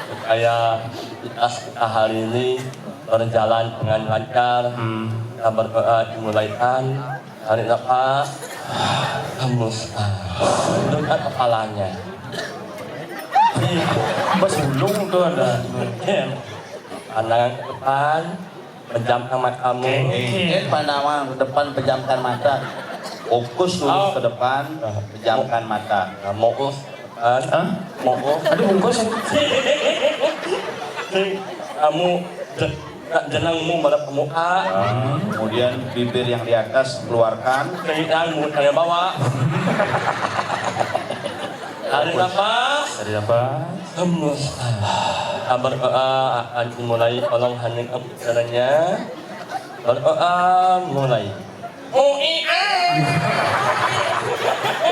Supaya aktivitas kita hari ini berjalan dengan lancar. Hmm. Kita berdoa dimulaikan. Tarik nafas. Hembuskan. Turunkan kepalanya. Bas ulung tuh ada. Iya. Pandangan ke depan. Pejamkan matamu. Oke. Oke. Pandangan ke depan, pejamkan mata. Fokus dulu ke depan, pejamkan mata. Nah, fokus ke depan. Hah? Fokus. Aduh, bungkus. Kamu je-, jenengmu pada pemuka. Nah, kemudian bibir yang di atas keluarkan. Kemudian mulut yang bawah. Tarik nafas. Tarik nafas. Hembus. Berdoa akan dimulai, tolong hening caranya. Berdoa mulai. Uia.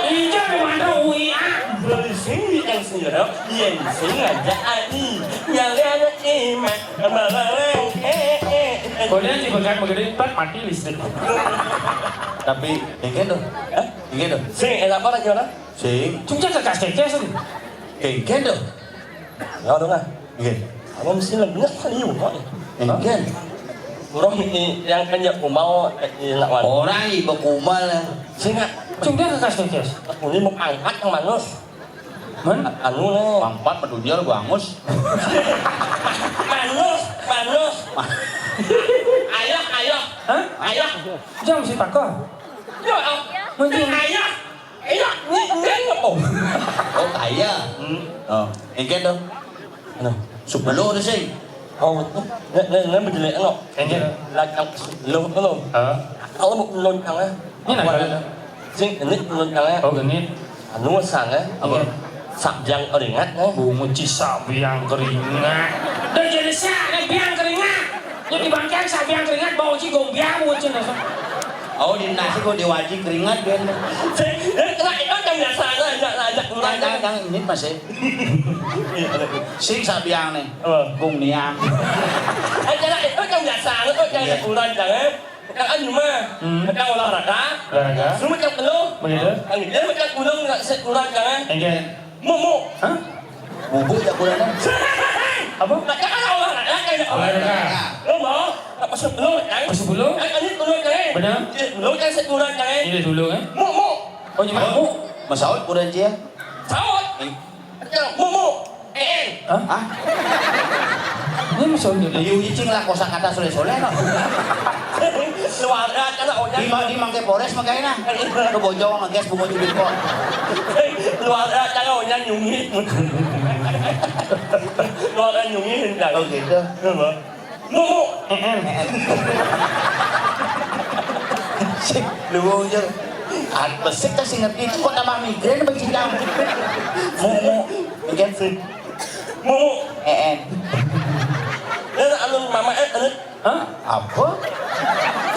Ija memang uia. Berising yang sendiri, yang sengaja ani. Nyari anak iman. Malarang, eh, eh, eh. Kemudian dipegang begini, tak mati listrik. Tapi, yang gitu. Hah? Yang gitu. Sing, eh, apa lagi orang? Sing. Cuma kekasih-kasih. Kéngkén to? Ya, udah, Kak. Nggih. Apa mesti lengah kali, Pak? Kéngkén. Urang i-, yang kan ya kumal, eh, enak banget. Orang ibu kumal ya. Sing, Kak. Cuma kekasih-kasih. Aku ini mau angkat yang manus. Man? Anu nih. Pangpat pedunjal gua angus. Manus, manus. Ayah, ayah. Hah? Ayah. Jangan mesti takut. Ya, ah. Manjung. Ayah. Iya, ini, ini apa? Oh, kaya. Hmm. Oh, engké to. Anu. Sebelum to sing. Oh, betul. Nek, nek, nek, bejelek, anu. Engké. Lajang sebelum, anu. Heeh. Kalau mau penuncang, eh. Ini apa? Sing, ini penuncang, eh. Oh, genit. Anu, sang, eh. Apa? Iya. Sabjang keringat, eh. Bungut ci sabjang keringat. Dah jadi sak, eh, biang keringat. Jadi bangkiang sabjang keringat, bau ci gombiang, bungut ci nasa. Oh, di nasi kok diwaji keringat, Ben. Sing, eh, kena itu kan biasa, ngajak, ngajak orang. Jangan, jangan, ini masih. Sing sabjang nih. Apa? Kung niang. Eh, kena itu kan biasa, ngajak orang, jangan. Kang Anjuma, hmm. Kang olahraga. Olahraga. Semua macam penuh. Begitu. Kang dia macam gunung, nggak se-, kurang, jangan. Engké. Mumu. Hah? Bubuk ya kurang. Apa? Macam kan olahraga, kayak olahraga. Olahraga. Lo mau? Tak masuk penuh, kan? Masuk penuh? Kan ini penuh, kan? Benar. Ini penuh, kan, sekurang, kan? Ini dulu, kan? Mumu. Oh, cuma mu. Masaut kurang dia. Saut. Mumu. Eh, eh. Hah? Hah? Ini maksudnya. Liu Icing lah kosa kata soleh-soleh, no. Suara kan, oh, di ma-, di Mangke Polres makanya, nah. Lu bojong ngegas bunga jubir kok. Suara kan, oh, nyungit. Suara nyungit, enggak. Oh, gitu. Iya, Bang. Mumu. Heeh. Sik, lu wong jur. Ah, besik ta sing ngerti kok tambah migrain apa cinta? Mumu. Engké. Mumu. Heeh. Anu mama, eh, anu. Hah? Apa?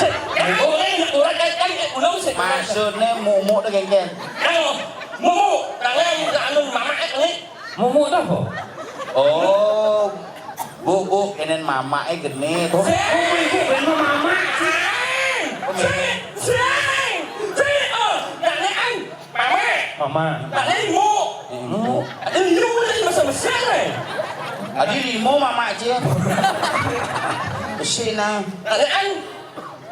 Sik, eh, orang, orang kan, kan, ulang sih. Maksudnya mumu to kéngkén. Anu, mumu, tangan, anu mama, eh, anu. Mumu to apa? Oh, Bu, Bu, kéné mamaké genit. Oh, oh, ibu, kéné mama. Sing, sing, sing, sing. Oh, nak né an. Mama. Mama. Nak né ibu. Ibu. Ada ibu lagi masa besar, eh. Adi limo mama aja. Besi nah. Nak né an.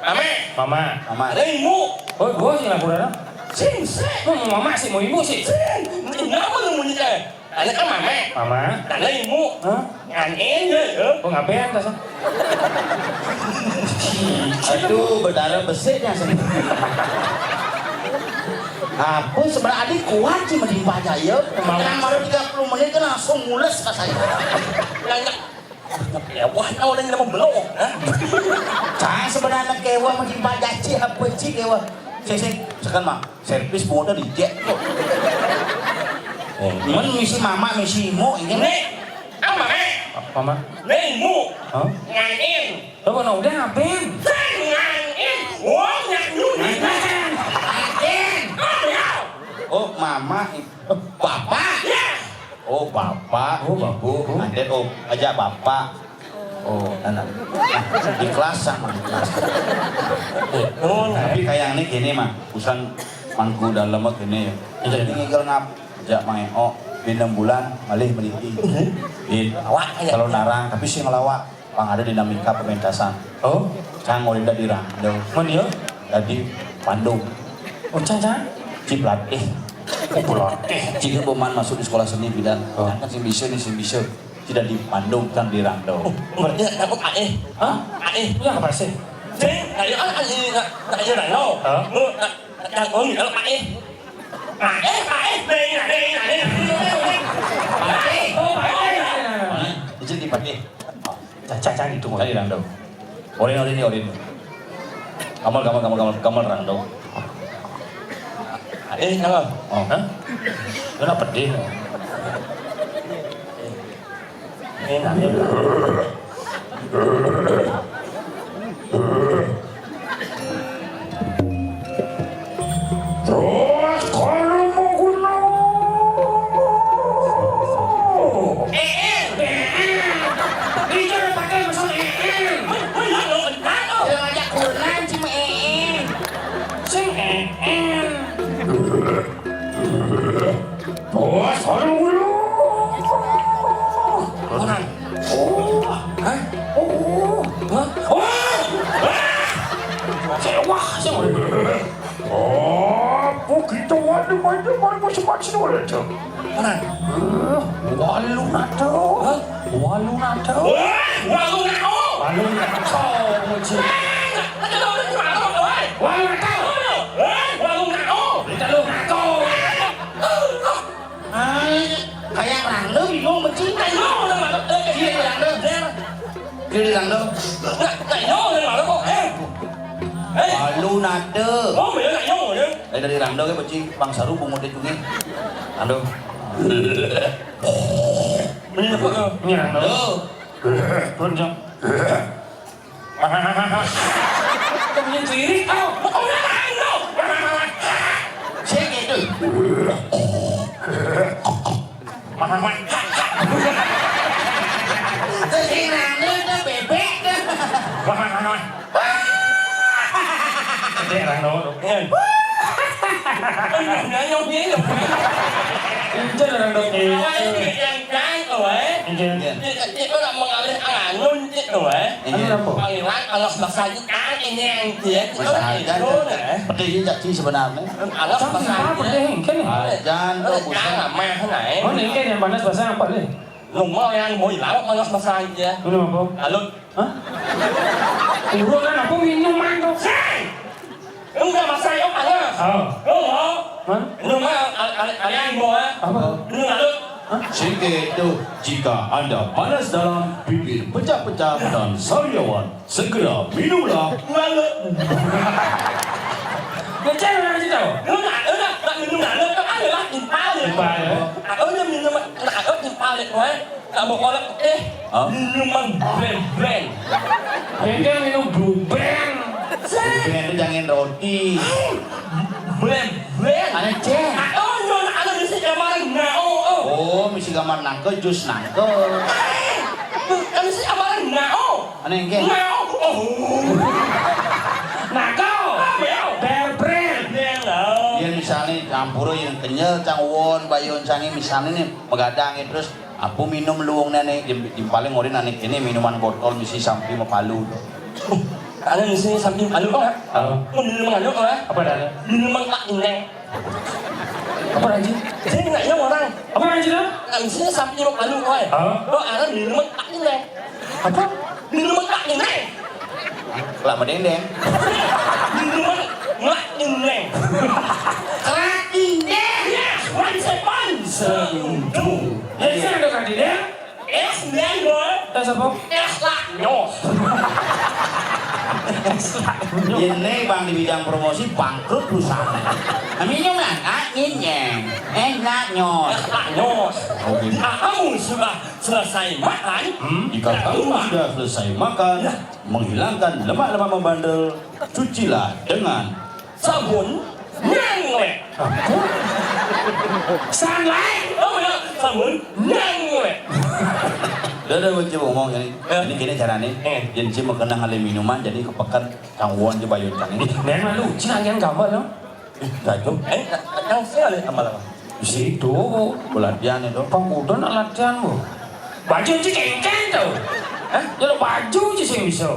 Mama. Mama. Mama. Ada ibu. Oh, gua sih laporan. Sing, sing. Mau mama sih, mau ibu sih. Sing. Ini apa lu bunyi, eh? Anak kan mama. Mama. Anak ibu. Hah? Ngan ini ya. Oh, ngapain tas? Aduh, berdarah besik ya. Apa sebenarnya adik kuat sih mending Pak Jaya? Emang. Kan baru tiga puluh menit kan langsung mules pas saya. Nanya. Wah, kau orang yang belum, ha? Cang sebenarnya kewa mending Pak Jaci apa sih kewa? Sik, sik, sekan mah. Servis boda di jek kok. Men misi mama misi mo ini. Nih, apa, Mak? Apa, Mak? Nih, mu. Hah? Ngain. Lo mau udah ngapain? Ngain. Wong nyanyi. Ngain. Ngain. Oh, ya. Oh, mama, i- eh, bapak. Ya. Oh, bapak, oh, ibu, bapak. Ada, oh, aja bapak. Oh, anak. Nah, ikhlas sama ikhlas. Oh, nah. Tapi kayak ini gini mah, urusan mangku dalam mah gini ya. Iya. Jadi ngigel ngap, jak mangeo, pinam bulan, malih meniti. Iya. Awak aja. Kalau narang, tapi sih ngelawak, pang ada dinamika pementasan. Oh, cang udah di Rando. Mana ya? Jadi Bandung. Oh, cang, cang? Ciplatih. Oh, pelatih. Cik boman masuk di sekolah seni bidan. Oh. Kan sing bisa nih, sing bisa. Tidak di Bandung kan di Rando. Oh, berarti aku Pak Eh. Hah? Pak Eh. Iya, apa sih? Sing, ayo, ah, ayo, nak, nak, ayo, Rando. Hah? Lu, nak, nak, yang om, kalau Pak Eh. Pak Eh, Pak Eh, Pak Eh, Pak Eh, Pak Eh, Pak Eh. Pak Eh. Oh, Pak Eh. Hah? Izin di Pak Eh. Caca, caca gitu. Cari Rando. Orin, orin, orin. Kamal, kamal, kamal, kamal, kamal Rando. Eh, kamal. Oh. Hah? Lu nak pedih. Eh, nah, ini. Terus kalau mau gunung. Eh, eh, eh, eh. Itu udah pakai masuk eh, eh. Wih, wih, lo, lo, lo. Lo ngajak kulan cuma eh, eh. Sing eh, eh. Bos, aduh. Orang. Oh, hah? Oh, hah? Oh, ah! Sewah, sewah. Oh, begitu ada main-main macam-macam orang tu. Orang. Walu nato. Hah? Walu nato. Wah, walu nato. Walu nato, Muji. Walu nato. Walu nato. Walu nato. Ah, kayak Rangda bingung mencintai. Iya, Rangda. Dia Rangda. Walu nada. Eh, dari Rangda ke beci Bang Saru bungut itu nih. Aduh. Ini apa? Ini Rangda. Tuh. Turun, Jang. Temen ciri, oh, mau kemana lu? Sing gitu. Terus ini tuh bebek tuh. Gede orang dong. Nyayong, nyayong. Incer orang dong. Awalnya yang kan, oh, eh. Incer. Itu nak mengalih anun, itu, eh. Iya. Anu apa? Panggilan alas bahasa aja kan, ini yang dia. Bahasa aja. Itu, nah. Pedih caci sebenarnya. Alas bahasa aja. Pedih, kan? Ajan, tuh, buset. Kan, mah, nah, eh. Oh, ini kan yang panas bahasa apa, Le? Lumayan, boy, lauk alas bahasa aja. Minum apa? Lalu. Hah? Urunan apa minuman tuh? Sing! Enggak, bahasa aja panas. Oh. Lu mau? Hah? Lu mau, al-, al-, kalian mau, eh? Apa? Lu lalu. Hah? Singkit tuh, jika Anda panas dalam, bibir pecah-pecah, dan sariawan, segera minumlah. Lalu. Ngecek orang situ. Lu nak, lu nak, nak minum lalu, kan ada lah, impal ya. Impal ya. Aku udah minum, nak, aku impal ya, gue. Nak mau kolak, eh. Hah? Minuman brand-brand. Brand minum Blue Band. Blue Band itu jangan roti. Brand-brand. Aneh, Ceh. Ah, oh, iya, nah, ada misi kemarin, nah, oh, oh. Oh, misi kamar nangke, jus nangke. Eh, kan misi kemarin, nah, oh. Aneh, Ceh. Nah, oh, oh. Nangke. Apa ya? Bear Brand. Brand, oh. Iya, misalnya campur yang kenyal, cang won, bayun, cang ini, misalnya nih, begadang ya, terus Apu minum luung nene, di, di paling orin anik ini minuman botol misi sampi mapalu. Ada misi sampi mapalu kok, ha? Apa? Mun minuman anu kok, ha? Apa dah? Minuman Pak Indeng. Apa, Raji? Sing nak nyong orang. Apa, Raji, dah? Nah, misalnya sampai nyong anu, oi. Hah? Lo orang minuman tak ini. Apa? Minuman tak ini. Kelapa dendeng. Minuman nggak ini. Kelapa dendeng. Yes, one second. Seuntu. Ya, sing ada kelapa dendeng. Eh, sembilan, Bro. Tas apa? Es laknyos. Es laknyos. Ini, Bang, di bidang promosi bangkrut perusahaan. Aminyong, ah, nginyeng. Es laknyos. Es laknyos. Oke. Jika kamu sudah selesai makan, hmm? Jika kamu sudah selesai makan, ya, menghilangkan lemak-lemak membandel, cucilah dengan sabun nyanglek. Apa? Sanglek. Oh, ya, sabun nyanglek. Dah, dah, Bang Cip ngomong ini. Ya. Ini gini caranya. Eh. Yen Cip mau kenang alih minuman, jadi kepeken cangguan aja bayun cang ini. Memang lu, cing angian gambar lo. Eh, dah itu. Eh, yang sih alih amal apa? Di situ. Pelatihan itu. Pang udah nak latihan, Bu. Baju cing kengkeng tuh. Hah? Ya lo baju cing sing bisa.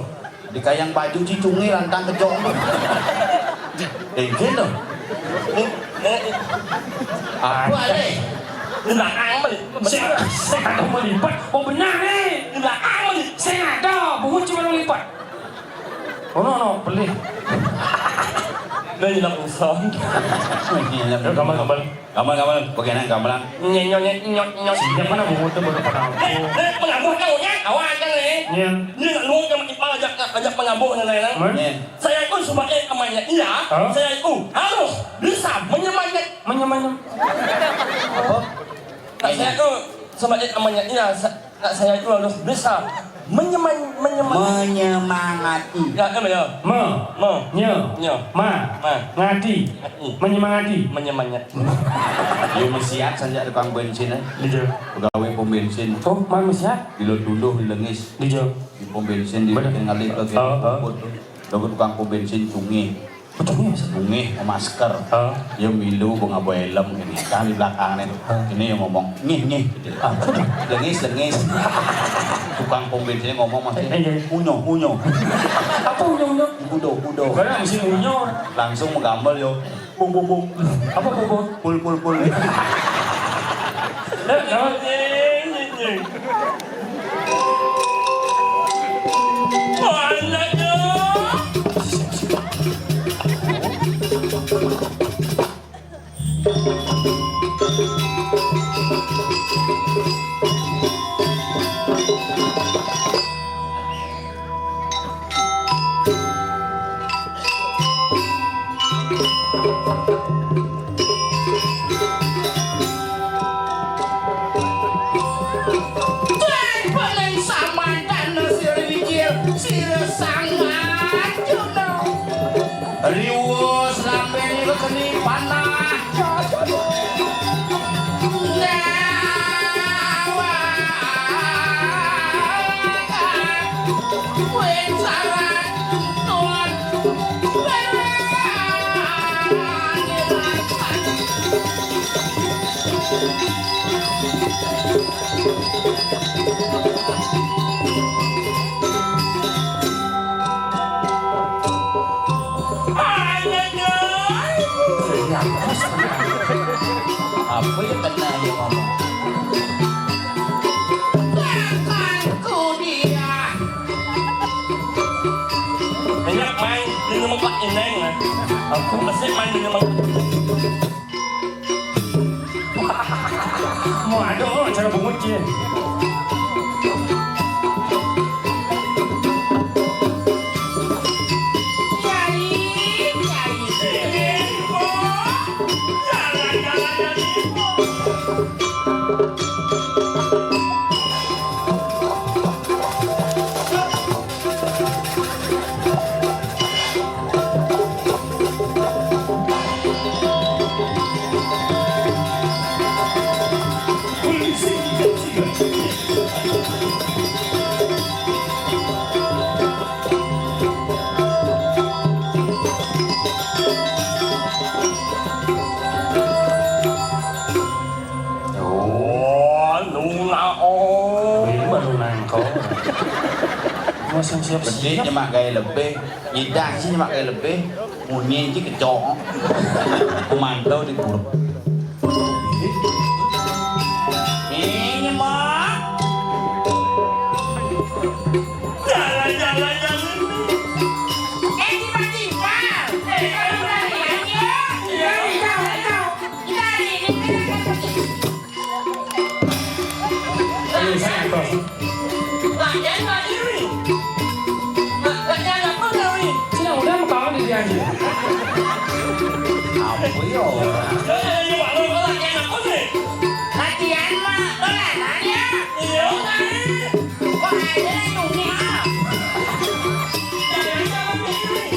Di kayang baju cicungi lantang kejong. Dengkin tuh. Apa, Le? Di belakang, Bang. Sing, sing ada melipat. Oh, benar, Le. Di belakang, Bang. Sing ada, bungut cuma melipat. Oh, no, no, pelih. Udah hilang usang. Hilang. Ya, gamal, gamal. Gamal, gamal. Bagaimana gamelan? Nyet, nyet, nyet, nyet, nyet. Siapa nak bungut tu baru pada aku? Eh, eh, pengabuh kau, ya? Awak aja, eh. Iya. Ini nak luang sama ipar ajak, ajak pengabuh dan lain-lain. Mana? Iya. Saya itu sebagai temannya iya, hah? Saya itu harus bisa menyemangati. Menyemangati. Apa? Nah, saya itu sebagai temannya iya, sa-, Nak saya itu harus bisa menyeman-, menyeman-, menyemangati. Ya, em, ya. Me. Me. Nye. Nye. Ma. Ma. Ngati. Ngati. Menyemangati. Menyemangati. Dia mesiat saja tukang bensin, eh. Iya. Pegawai pom bensin. Oh, mana mesiat? Di Lor Tunduh, di Lengis. Iya. Di pom bensin, di Bener. Bikin ngalih ke, oh, oh, kiri, tuh. Lo tukang pom bensin cungih. Betul, iya, Mas. Bungih, masker. Hah? Dia milu, bunga helm ini. Kan di belakangnya tuh. Hah? Ini yang ngomong, "Ngih, ngih," gitu. Apa tuh? "Lengis, lengis." Tukang pom bensinnya ngomong masih, eh, eh, iya. "Unyo, unyo." Apa unyo, unyo? Udo, udo. Karena mesin unyo. Langsung menggambel, yo. Bung, bung, bung. Apa bung, bung? Pul, pul, pul. Eh, kawan. Tuan pengen samantan sira wikil, sira sangat jono. Riwus lambene kekeni panah. Apa ya kena dia ngomong? Banyak main di rumah Pak Ineng, ya. Aku masih main di rumah. Mau ada orang cara bungut je. Oh, nuna, oh. Ini baru nangkong. Masih siap-siap. Gede nyemak gaya lebih, nyidak sih nyemak gaya lebih, munyi aja kecok. Pemantau di puruk. Ini mah. Jalan-jalan yang ini. Eh, tiba-tiba. Eh, tiba-tiba. Iya, iya, iya. Kita hari ini, kita hari ini. Ayo, saya atas. Latihan lagi, Wi. La-, latihan apa, Wi? Sila udah mau kawan di dia aja. Apa ya? Eh, eh, eh, latihan apa, Wi? Latihan mah, dolanan ya. Iya. Kok aja lah, Wi, ah. Latihan apa, Wi?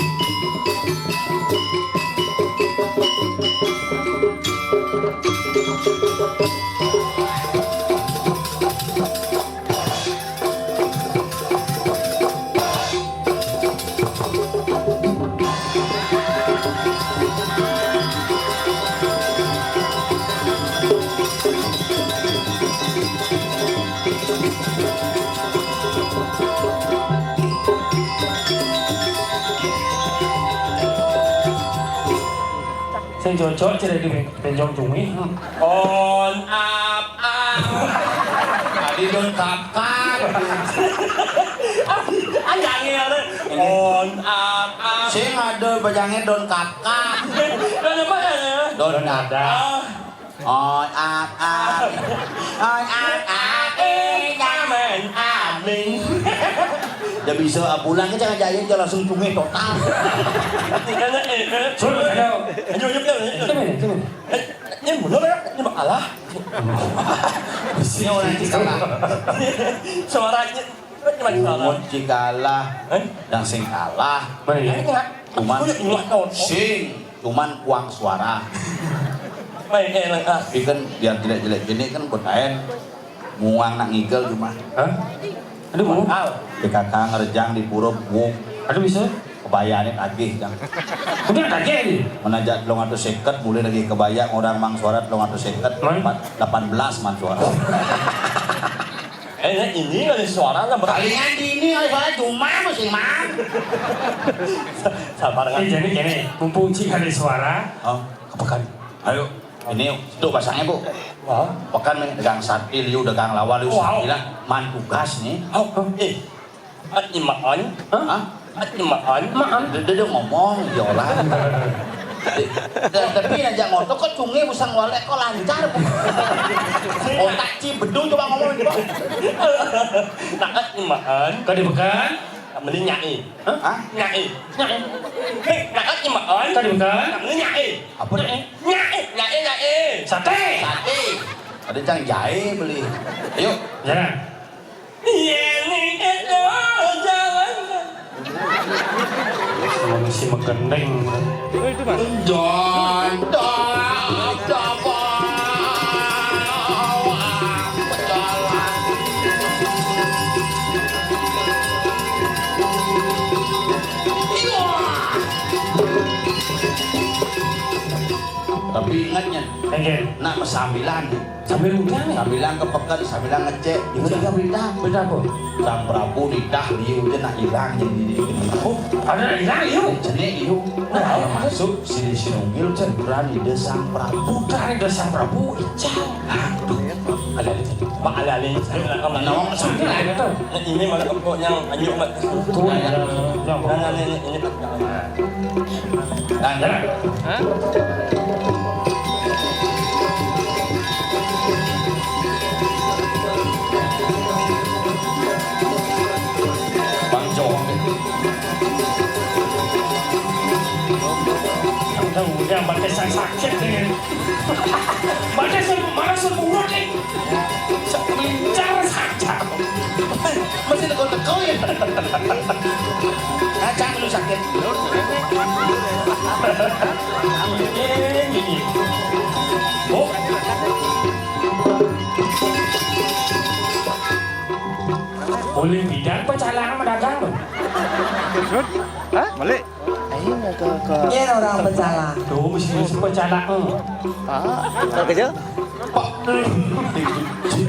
Sing cocok ciri di ben-, benjong cumi. On up up. Tadi don kapkap. Ada angin ada. On up up. Sing ada bajangnya don kapkap. Don apa ya? Don dada. On up up. On up up. Eh, nyaman amin. Dia bisa pulang ke jangan jaya dia langsung cumi total. Suruh saya. Ayo, ayo, ayo, ayo. Sini, sini. Eh, ini bener ya? Ini makalah. Ini orang Cikala. Suaranya, ini makalah. Umut Cikala. Eh? Yang sing kalah. Mana ya? Enggak. Cuman sing, cuman kuang suara. Main enak, ah. Tapi kan biar jelek-jelek gini kan buat lain. Muang nak ngigel cuma. Hah? Aduh, mau. P K K ngerjang di pura buung. Aduh, bisa. Kebayane tagih, Jang. Udah tagih ni. Menajak telung atus seket, mulai lagi kebaya orang mang suara telung atus seket, Man? Empat, delapan belas man suara. Eh, nah, ini ada suara lah, berarti. Palingan di ini ada suara cuma masing mang. Sabar, eh, kan? Jadi gini, mumpung cik ada suara, oh, apa kan? Ayo, ini untuk pasangnya, Bu. Wah. Pekan nih, dagang sate, liu dagang lawar, liu. Wow. Sate lah. Man tugas nih. Oh, oh. Eh, Mat Imaan. Hah? Hah? Mat Imaan. Maan. Dia, dia, dia ngomong, dia olah. Dia, dia, tapi ngajak motor kok cunge busang walek kok lancar, Bu. Otak ci bedu coba ngomong, Bu. Nak Mat Imaan. Kau di pekan? Mending nyai. Hah? Hah? Nyai. Nyai. Hei, nak Mat Imaan. Kau di pekan? Mending nyai. Apa? Nyai. Nyai, nyai, nyai. Sate. Sate. Ada cang jahe beli. Ayo. Jalan. Iya, nih, eh, oh, jalan. Sama si megendeng. Don, don, don, don. Tapi ingatnya, Enggak. Nak sambilan. Sambil udah nih. Sambilan ke peken, sambilan ngecek. Ini berita. Berita apa? Sang Prabu nitah liu je nak hilang jadi dia. Oh, ada nak hilang liu? Cenik liu. Nah, yang masuk si Sinunggil, putra Ida Sang Prabu. Putra Ida Sang Prabu, ical. Aduh. Ada, ada. Mak, ada, ada. Saya nak kamu. Nawang sambil ada tu. Ini malah kepok yang anjuk mat. Tuh, ya. Nah, nah, ini, ini. Nah, nah. Hah? Bang Jong. Yang tahu, yang pakai sakit ni. Mana semua, mana semua ni? Mencar saja. Masih teko-teko ya. Kacang lu sakit. Oh. Boleh bidang pecalang sama dagang tu. Hah? Balik. Ayo ke, ke. Yen orang pecalang. Tu mesti, mesti pecalang. Ah, tak kerja?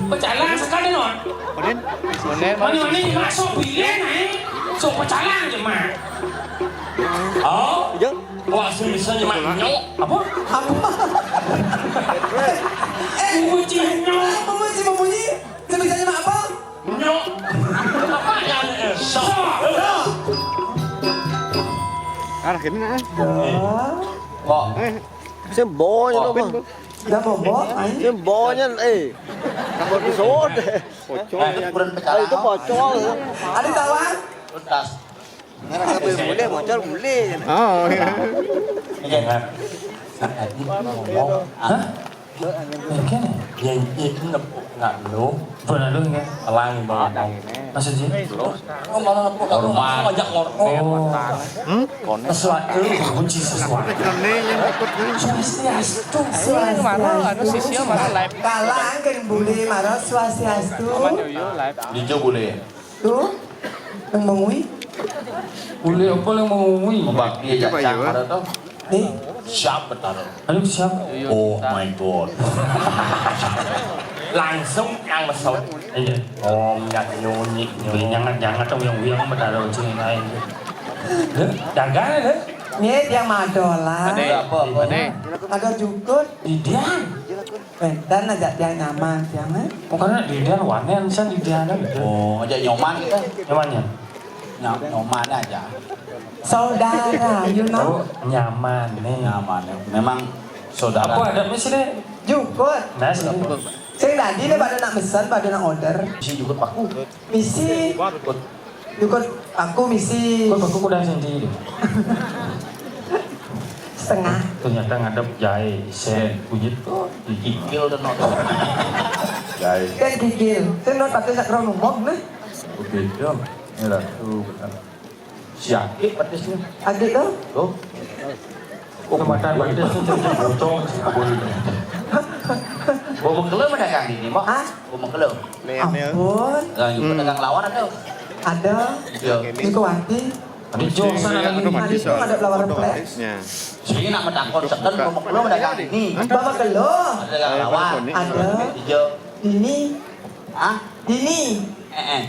Pecalang sekali non. Kemudian, kemudian mana ni masuk bilik ni? So pecalang je mak. Oh. Kerja? Wah, sini bisa ni mak nyok. Apa? Apa? Kucing nyok. Apa mau si membunyi? Sebisanya mak apa? Nyok. Apa ya? Sok. Sok. Arah kene nah. Kok? Eh, sing bonya to, Bang. Udah bobo, ayo. Sing bonya, eh. Tambah episode. Pocol. Nah, itu ukuran pecah. Ah, itu pocol. Ada tawa? Tuntas. Ngarang sampai boleh, bocor boleh. Oh, iya. Iya, kan? Nah, tadi ngomong, hah? Mungkin ya? Yang itu nepuk nggak lu? Pernah lu nggak? Elang banget. Maksudnya? Lu? Oh, malah nepuk, aku langsung ajak ngorok. Oh. Hmm? Sesuatu kunci sesuatu. Ini yang ikut nih. Swastiastu. Swastiastu. Kalang kan boleh marah swastiastu. Dijo boleh. Tuh, yang mengui. Uli apa yang mengui? Membakti aja. Coba, cang, iya. Ada tuh. Nih. Siap, betul. Aduh, siap. Oh my God. Langsung yang mesot. Iya. Om, nggak nyunyi, nyunyi. Jangan, jangan dong, yang uyang, betul, cing, lain. Hah? Dagang, ya? Nih, dia madolan. Ada apa, apa? Ada. Ada jukut. Didian. Wénten ajak tiang nyaman, tiang, eh? Oh, karena Didian wanen, san Didian, gitu. Oh, ajak nyoman kita. Nyoman, ya? Nyam-, nyoman aja. Saudara, you know? Oh, nyaman, nih. Nyaman, ya. Memang saudara. Apa ada mesti deh? Jukut. Nah, sih. Sing tadi nih pada nak mesen, pada nak order. Isi jukut paku. Misi. Ikut aku misi. Kok aku udah sendiri? Setengah. Ternyata ngadep jahe, sen, kunyit tuh. Kikil dan not. Jahe. Kan kikil. Kan not tapi sak rong ngomong nah. Oke, dong. Ini lah, tuh, bentar. Si Aki petisnya. Aki tuh? Tuh. Oh, kemakan petis tuh jadi bocong, si Abul. Bawa bekele mana Kang Dini, Mbak? Hah? Bawa bekele. Ampun. Nah, juga dagang lawan ada. Ada. Iya. Sukawati. Di Jogja sana lagi. Aduh, mati, Aduh, ada pelawar plek. Ya. Sini nak menakut seken, bawa bekele mana Kang Dini? Bawa bekele. Ada dagang lawan. Ada. Iya. Ini. Hah? Ini. Eh, eh.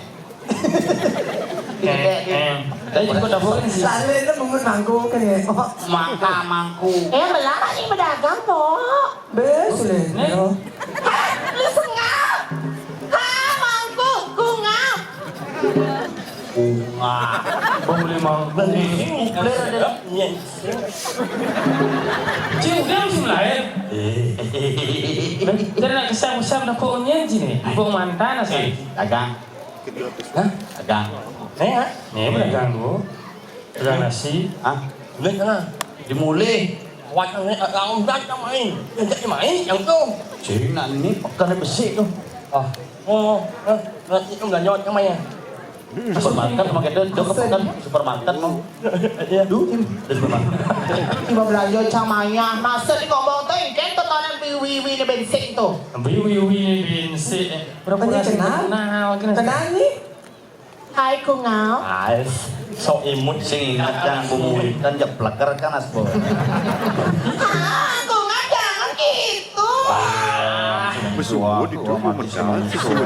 Eh, eh. Tadi juga udah boleh sih. Sale itu bungut mangkuk kan ya? Oh. Maka mangkuk. Eh, melarang ini pedagang, Pok. Bes, Nih. Leno. Hah? Lu sengap? Hah, mangkuk, kungap. Bunga. Beli mangkuk. Beli, beli ada. Iya. Cing, udah musim lain. Eh. Jadi nak kesam-kesam dah pokoknya sini. Pok mantan asal. Eh, dagang. Hah? Dagang. Nih, ya? Nih, dagang dulu. Dagang nasi. Hah? Boleh sana. Dimulih. Awak kan nih, orang udah kita main. Yang jadi main, yang tu. Cing, nak ni pekan besi tu. Ah. Oh, eh, nanti tu belanja yang main. Supermarket sama kita, jauh ke pekan, supermarket mau. Iya. Duh, di supermarket. Tiba belanja cang maya, masa di ngomong tu, kan totonan wiwi-wiwi ni bensin tu. Wiwi-wiwi ni bensin, eh. Pura-pura kenal? Kenal, kenal. Kenal ni? Hai, Kungau. Hai, sok imut sing ingat yang bumbuitan jepleker kan asbol. Ah, Kungau jangan gitu. Wis suwe di dulu mati bedas, sama suwe.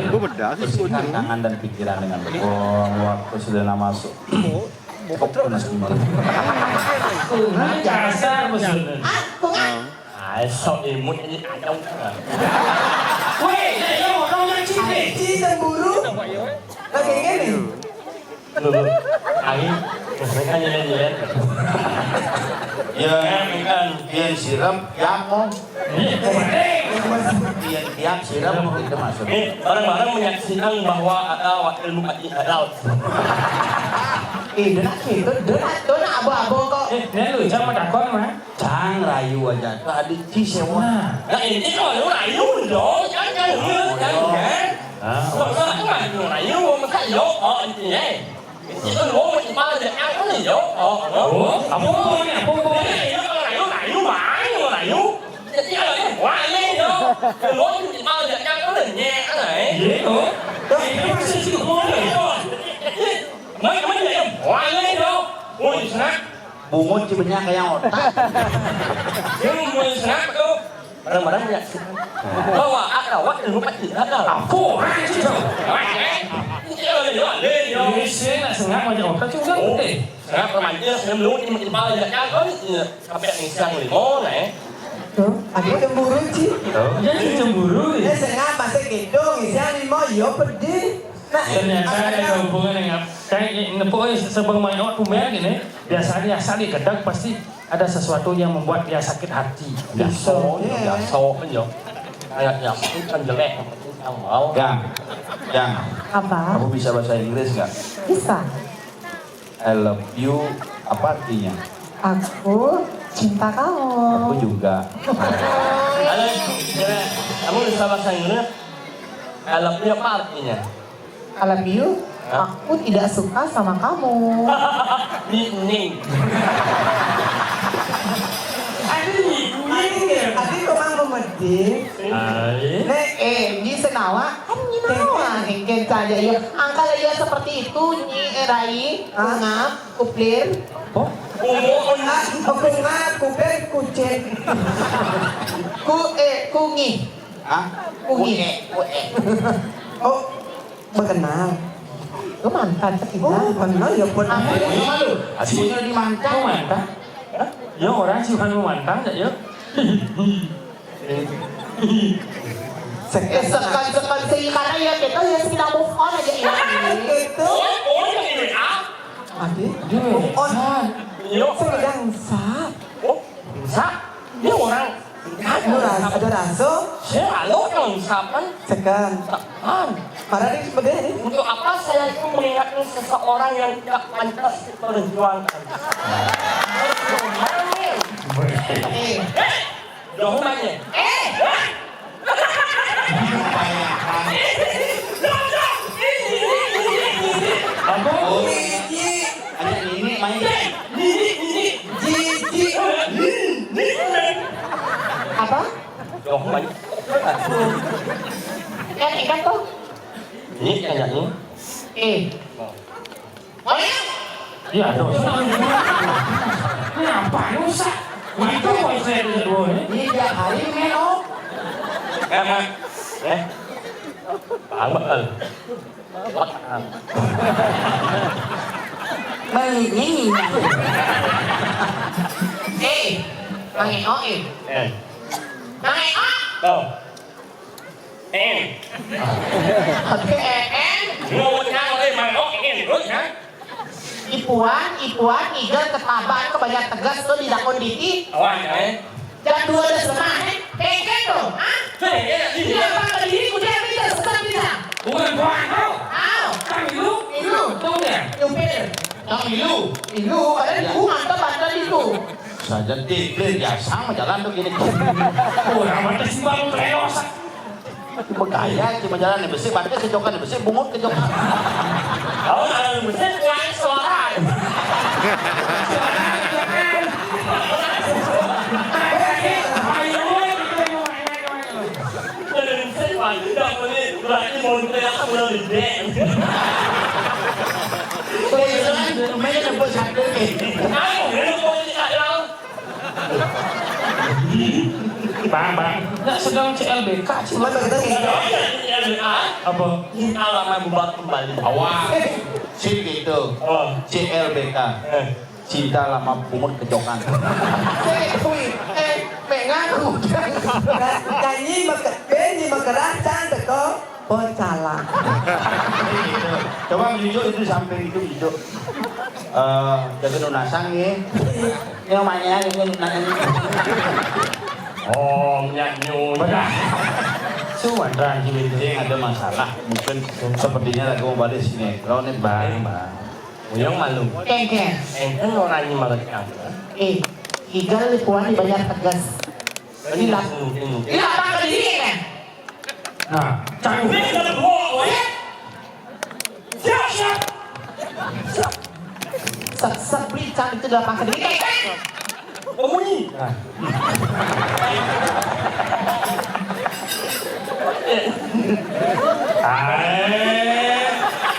Suwe bedas, suwe. Tangan dan pikiran dengan, oh, waktu sudah nama masuk. Kok panas gimana? Kungau dasar, Bos. Ah, Kungau. Ah, sok imut ini ada. Weh, saya orang yang cinta. Cemburu. Lagi ini. Ayo, mereka nyeleneh. Ya, kan, dia sirap, ya, mau. Iya, tiap sirap mau kita masuk. Nih, bareng-bareng menyaksikan bahwa ada wakil bupati ada. Eh, dia nak kita, dia nak, dia nak abu-abu kok. Eh, dia lu, jangan takut, mah. Cang rayu aja, tuh ada ci sewa. Nah, ini kalau rayu dong, jangan, jangan, jangan. Ah, kalau rayu, rayu, masa yo, oh, ini, eh. Itu lo mau di mana aja, apa nih, yo? Oh, oh. Oh, apa, apa, apa, apa? Ini kalau rayu, rayu, main, rayu. Jadi, kalau ini, wah, ini, yo. Kalau di mana aja, apa nih, eh. Iya, oh. Ini masih sih, oh, iya. Jadi, main, main, ya, wah, ini, yo. Oh, ini, Bungut ci banyak kayak otak. Dia mau sengap tu. Barang-barang punya. Bawa akrawat ilmu pasti ada. Apa? Ini saya nak sengap macam otak tu kan. Oh, sengap remaja, sengap lu, ini makin pala, jangan kau ni. Sampai yang siang lima, eh. Tuh, ada cemburu, Ci. Oh, jadi cemburu ya? Eh, sengap masih gitu, ngisi lima, yo pedih. Nah, ternyata ada hubungan dengan kayak nepuk, eh, sebang main awak tumben gini. Biasanya asal dia gedek pasti ada sesuatu yang membuat dia sakit hati. Biasa, biasa kan ya. Kayak ya, kan jelek, yang mau. Gang, Gang, apa? Kamu bisa bahasa Inggris nggak? Bisa. I love you, apa artinya? Aku cinta kamu. Aku juga. Halo, ya, kamu bisa bahasa Inggris? I love you apa artinya? I love you, aku tidak suka sama kamu. Nih, nih. Aduh, nih, nih. Adi kok mang memedih. Hai. Nek, eh, ini senawa, kan ini nawa, engken saja ya. Angkal ya seperti itu, Nyi, eh, Rai, Ungap, Kuplir. Oh? Ungap, Kuplir, Kucing. Ku, eh, Kungi. Hah? Kungi. Kue, kue. Oh, berkenal. Lu mantan sekitar. Oh, kenal ya, buat apa? Aduh, aduh. Aslinya di mantan. Lu mantan? Hah? Ya, orang sih bukan lu mantan, ya. Eh, sekan-sekan sih, karena ya kita ya sudah move on aja ya. Gitu. Oh, oh, yang ini, ah? Adi? Move on. Yo. Sedang sa. Oh, sa? Dia orang. Ada ras-, ada rasa. Saya alo yang sa kan? Sekan. Sapan. Para di sebenarnya ini. Untuk apa saya itu mengingatkan seseorang yang tidak pantas diperjuangkan? Eh. Dohumanya. Eh. Apa? Oh. Ini, ini. Ada ini main. Ini, ini. Ji, ji. Ini. Apa? Dohumanya. Kan ikan tuh. Ini kayaknya. Eh. Oh ya? Iya, dong. Ini apa yang rusak? Itu kok saya dulu ini. Ini tiap hari main, oh. Eh, Mak. Eh. Paham, Bang. Paham. Menginginnya. Eh, Mang Eo, eh. Eh. Mang Eo. Oh. En. Oke, en. Ngomongnya oleh Mang Eo, en. Terus, ha? Ipuan, ipuan, igel, ketaban, kebanyak tegas, tuh di dakun diti. Awan, eh. Jam dua belas lemah, eh. Pengen dong, ha? Pengen, iya. Iya, apa ke diri, udah, kita sesat, kita. Bukan buang, tau. Tau. Kan ilu? Ilu. Tau nggak? Nyupir. Kan ilu. Ilu, ada di bunga, tempat tadi tuh. Saja tiplin, biasa mah jalan tuh gini. Kurang mah teh si baru pelos. Begaya, cuma jalan di besi, batis kecokan di besi, bungut kecokan. Tahu kalau di besi, kuat suara. Kalau di besi, wah, tidak boleh. Berarti mau teriak, aku udah gede. Kok jalan, mainnya nebus satu nih. Tahu, ini mau teriak, tahu. Bang, bang. Nggak sedang C L B K, cuma kita tidak. Apa? Ini alamat bubar kembali. Awas. Sih gitu. Oh. C L B K. Eh. Cinta lama pungut kecokan. Eh, wih, eh, mengaku. Nyanyi meke-, nyanyi mekerah, cantik kok. Pocalang. Coba menunjuk itu samping itu, menunjuk. Eh, jaga nunasan ya. Ini omanya ini nanya. Oh, nyanyi. Suwan, terakhir itu. Ini ada masalah. Mungkin sepertinya lagi mau balik sini. Kalau ini bang, bang. Uyang malu. Kengkeng. Engkau orang ini malah diambil. Eh, igal puan dibayar tegas. Ini lah. Ini lah, apa ke diri, kan? Nah, cakep. Ini udah bohong, ya? Siap, siap. Siap. Sep, sep, beli cang itu dalam pangkat ini. Nah. Eh,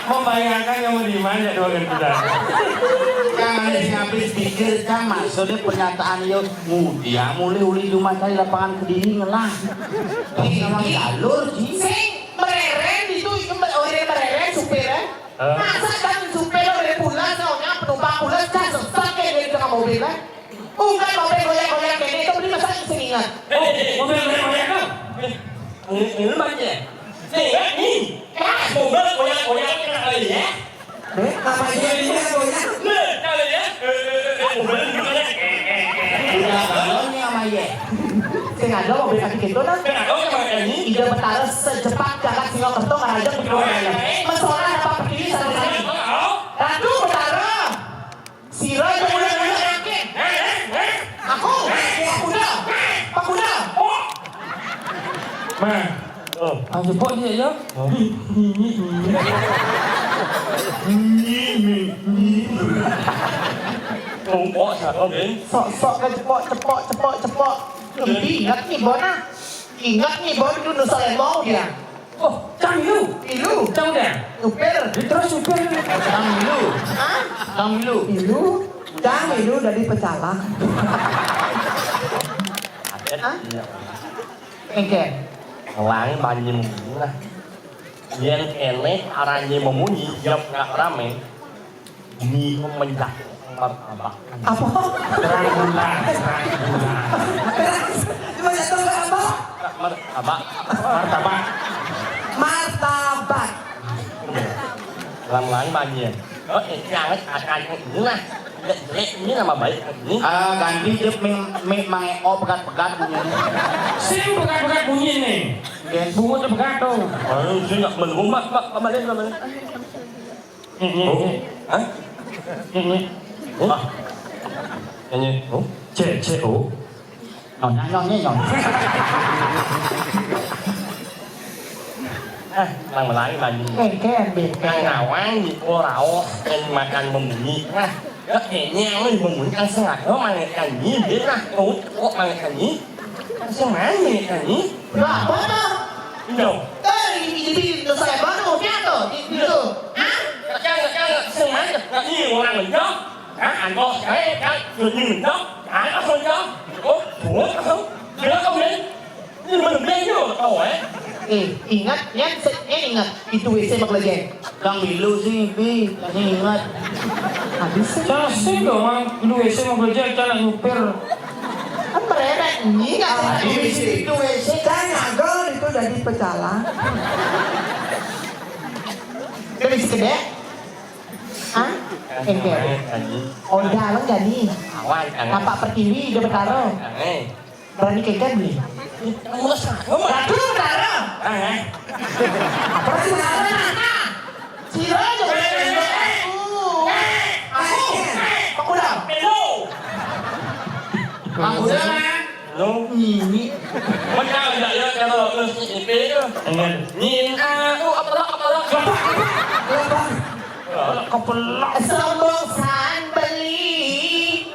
membayangkan kamu di mana dua gendutan? Jangan habis pikir, Cang. Maksudnya pernyataan yo, mudia mulai uli cuma cari lapangan kediri ngelah. Ini memang jalur, Ji. Sing mereren itu, itu mer-, orang mereren supir, eh? Eh. Masa kan supir orang pulas, soalnya penumpang pulas, kan sesek kayak di tengah mobil, eh? Bukan mobil goyang-goyang kayak gitu, beli masa sini. Eh, eh, eh, mobil goyang-goyang tu. Eh, ini, ini macam ni. Ni, eh, ni. Ah, mobil goyang-goyang kena kali, eh. Eh, apa dia ini yang goyang? Ni, kali, eh. Eh, eh, eh, eh, mobil goyang. Eh, eh, eh, eh. Udah, kalau ni sama ye. Sing ada mobil kaki gitu, nah. Kenapa sama kayak ini? Ida Betara sejepak jagat Singaraja Kerto ngaraja. Mesolah dapat berdiri satu kali. Ratu Betara. Sira aja mulai mulai yakin. Aku, Pak Kuda, Pak Kuda. Mah. Oh. Ah, jebok dia ya. Oh. Ni, ni, ni. Ni, ni, ni. Tumpok satu, Bin. Sok-sok ke jebok, jebok, jebok, jebok. Lebih ingat ni, Bona. Ingat ni, Bona, dulu saya mau dia. Oh, cang milu. Milu. Cang udah. Nyupir. Dia terus nyupir. Cang milu. Hah? Cang milu. Milu. Cang milu dari pecalang. Hah? Engke. Ngelangi banyi memunyi lah. Yen kene arane memunyi, jawab nggak rame. Ni menjatuh martabak. Apa? Terang bulan, terang bulan. Cuma jatuh ke apa? Martabak. Martabak. Martabak. Lama-lama banjir. Oh, ini anget, akan ini lah. Jelek, jelek, ini nama baik ini. Ah, ganti dia mie, mie mangeko pegat-pegat bunyinya. Sing pegat-pegat bunyi nih. Bungut pegat tuh. Oh, sing nggak menunggu, Mak, Mak, kembali, kembali. Oh. Hah? Oh. Nyanyi. Oh. Cek, cek, oh. Nyonya, nyonya, nyonya. Ah, nang melangi lagi. Engke, Mbak. Nang nawang di raos dan makan membunyi. Nah, kok ini yang membunyi kan sengaja mangekan ni, dia lah. Kok, kok mangekan ni? Kan sengaja mangekan ni. Lah, apa dah? Iya. Eh, ini jadi dosa yang baru, dia tuh, di, di, tuh. Hah? Jangan, jangan, sengaja. Nah, ini orang menjauh. Hah? Angkos, eh, kan, jadi menjauh. Hah? Apa menjauh? Oh, buat, oh. Gila kau, men. Ini bener-bener, tahu, eh? Eh, ingat, ya, se-, ya, ingat. Itu W C mak lagi. Kang milu sih, Bi, tadi ingat. Habis sih. Cara sih dong, Mang. Lu S M mau kerja, cara nyupir. Kan mererek, ini nggak ada. Tadi di situ W C. Kan ngagel itu dari pecalang. Dari segede? Hah? Engke. Oda lo jadi. Awan, awan. Tapak pertiwi, udah betara. Awan. Berani kengken beli. Kamu salah, Mak. Ratu Betara. Ah, eh. Apa sih salah? Sira aja. Eh, eh, eh, eh. Aku. Eh, eh. Aku dah. Hello. Aku dah, man. Hello. Ini. Mana ada ya kalau ke si Ipe tu? Enggak. Ni, ah, oh, apa lah, apa lah. Apa? Kepelak. Sombong san beli.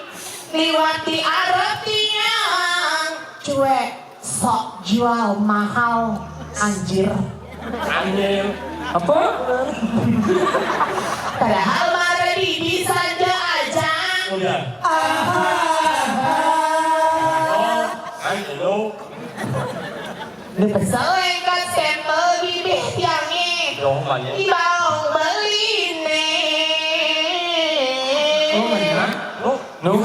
Liwati arep tiang cuek, sok jual mahal, anjir. Anjir. Apa? Padahal marah di bisa aja aja. Udah. Ah. Oh, I know. Lu pesel lengket stempel bibih tiange. Dong, banyak. Ibau beline. Oh, banyak. Oh, no, no.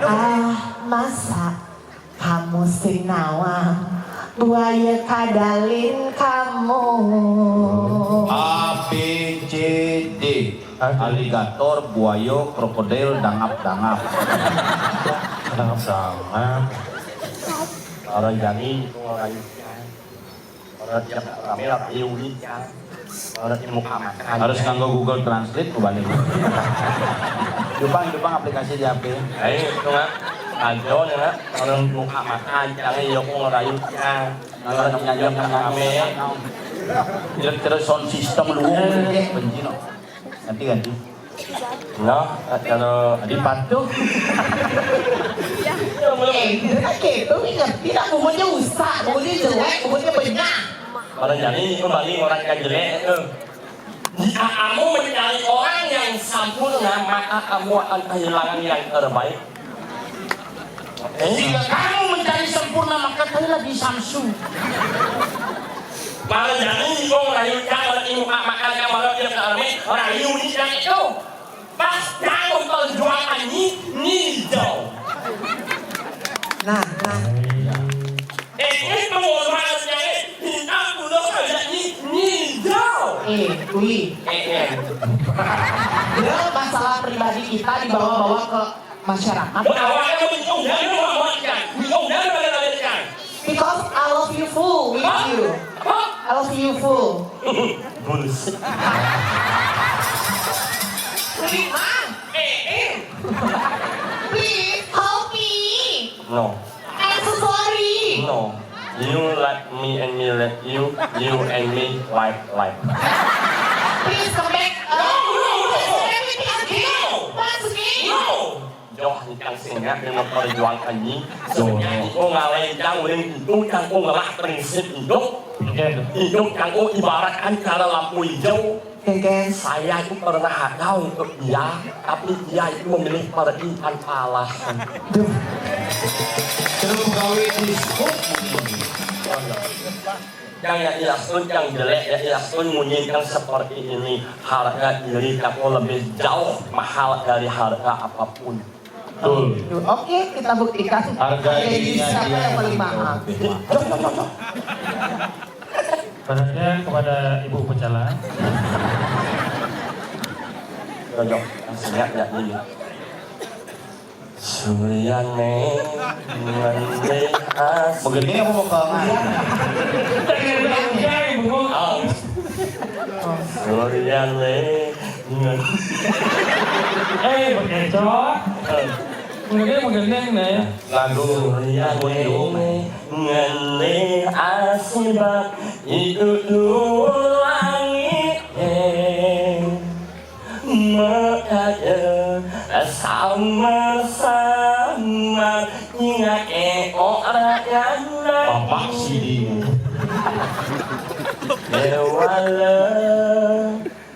Ah, masa kamu sing nawang buaya kadalin kamu. A, B, C, D. Hah? Aligator, buaya, krokodil, dangap-dangap. Dangap-dangap. Orang jani itu orang ikan. Orang tiap rame lah, ayo unik ya. Orang di muka makan. Harus nganggo Google Translate, ku balik. Jepang, Jepang aplikasi di H P. Ayo, itu nggak. Ajo nih nggak. Orang muka makan, jangan yoko ngerayu ya. Orang nyanyok rame. Terus, terus sound system lu, benci no. Ganti, ganti. Nah, kalau dipatuh. Eh, dia kan gitu, ngerti dah, umurnya usah, umurnya jelek, umurnya benyah. Pada jadi kembali orang yang jelek itu. Jika kamu mencari orang yang sempurna, maka kamu akan kehilangan yang terbaik. Eh? Jika kamu mencari sempurna, maka carilah di Samsu. Malah jadi, kong rayu, jangan ini makan yang malah dia ke army, rayu ni jangan itu. Pas jangan perjuangan ni, ni jauh. Nah, nah. Wih, Eh, eh. Dia masalah pribadi kita dibawa-bawa ke masyarakat. Awalnya menjauh dari mengawalkan, menjauh dari mengawalkan. Because I love you full with you. Apa? I love you full. Bullshit. Wih, Mang. Eh, eh. Please help me. No, I'm so sorry. no. You like me and me like you. You and me like like. Please come back. No, no, no. Everything again. Once again. No. Joh, nikang singa dengan perjuangan ini. Sebenarnya itu ngalahin jang uling itu, jang ngelah prinsip hidup. Hidup jang ibaratkan cara lampu hijau. Again. Saya itu pernah ada untuk dia, tapi dia itu memilih pergi tanpa alasan. Duh. Terus gawe diskut. Yang ya iyasun, yang jelek ya iyasun, munyi yang seperti ini. Harga diri kamu lebih jauh mahal dari harga apapun. Betul. Oke, kita buktikan. Harga Jadi dirinya siapa dia yang paling yang mahal? lebih mahal. Jauh, jauh, jauh, jauh. Perhatian kepada Ibu Pecalang. Jauh, jauh. Langsung ya, ya, ini. Suryane ngende as. Begini apa mau kangen? Suryane ngende. Eh, bekecoh. Menggendeng, menggendeng nih. Lagu Suryane ngende asibak itu dua langit. Mekade sama-sama ingat eh ora nyana. Bapak Sidi. Dewala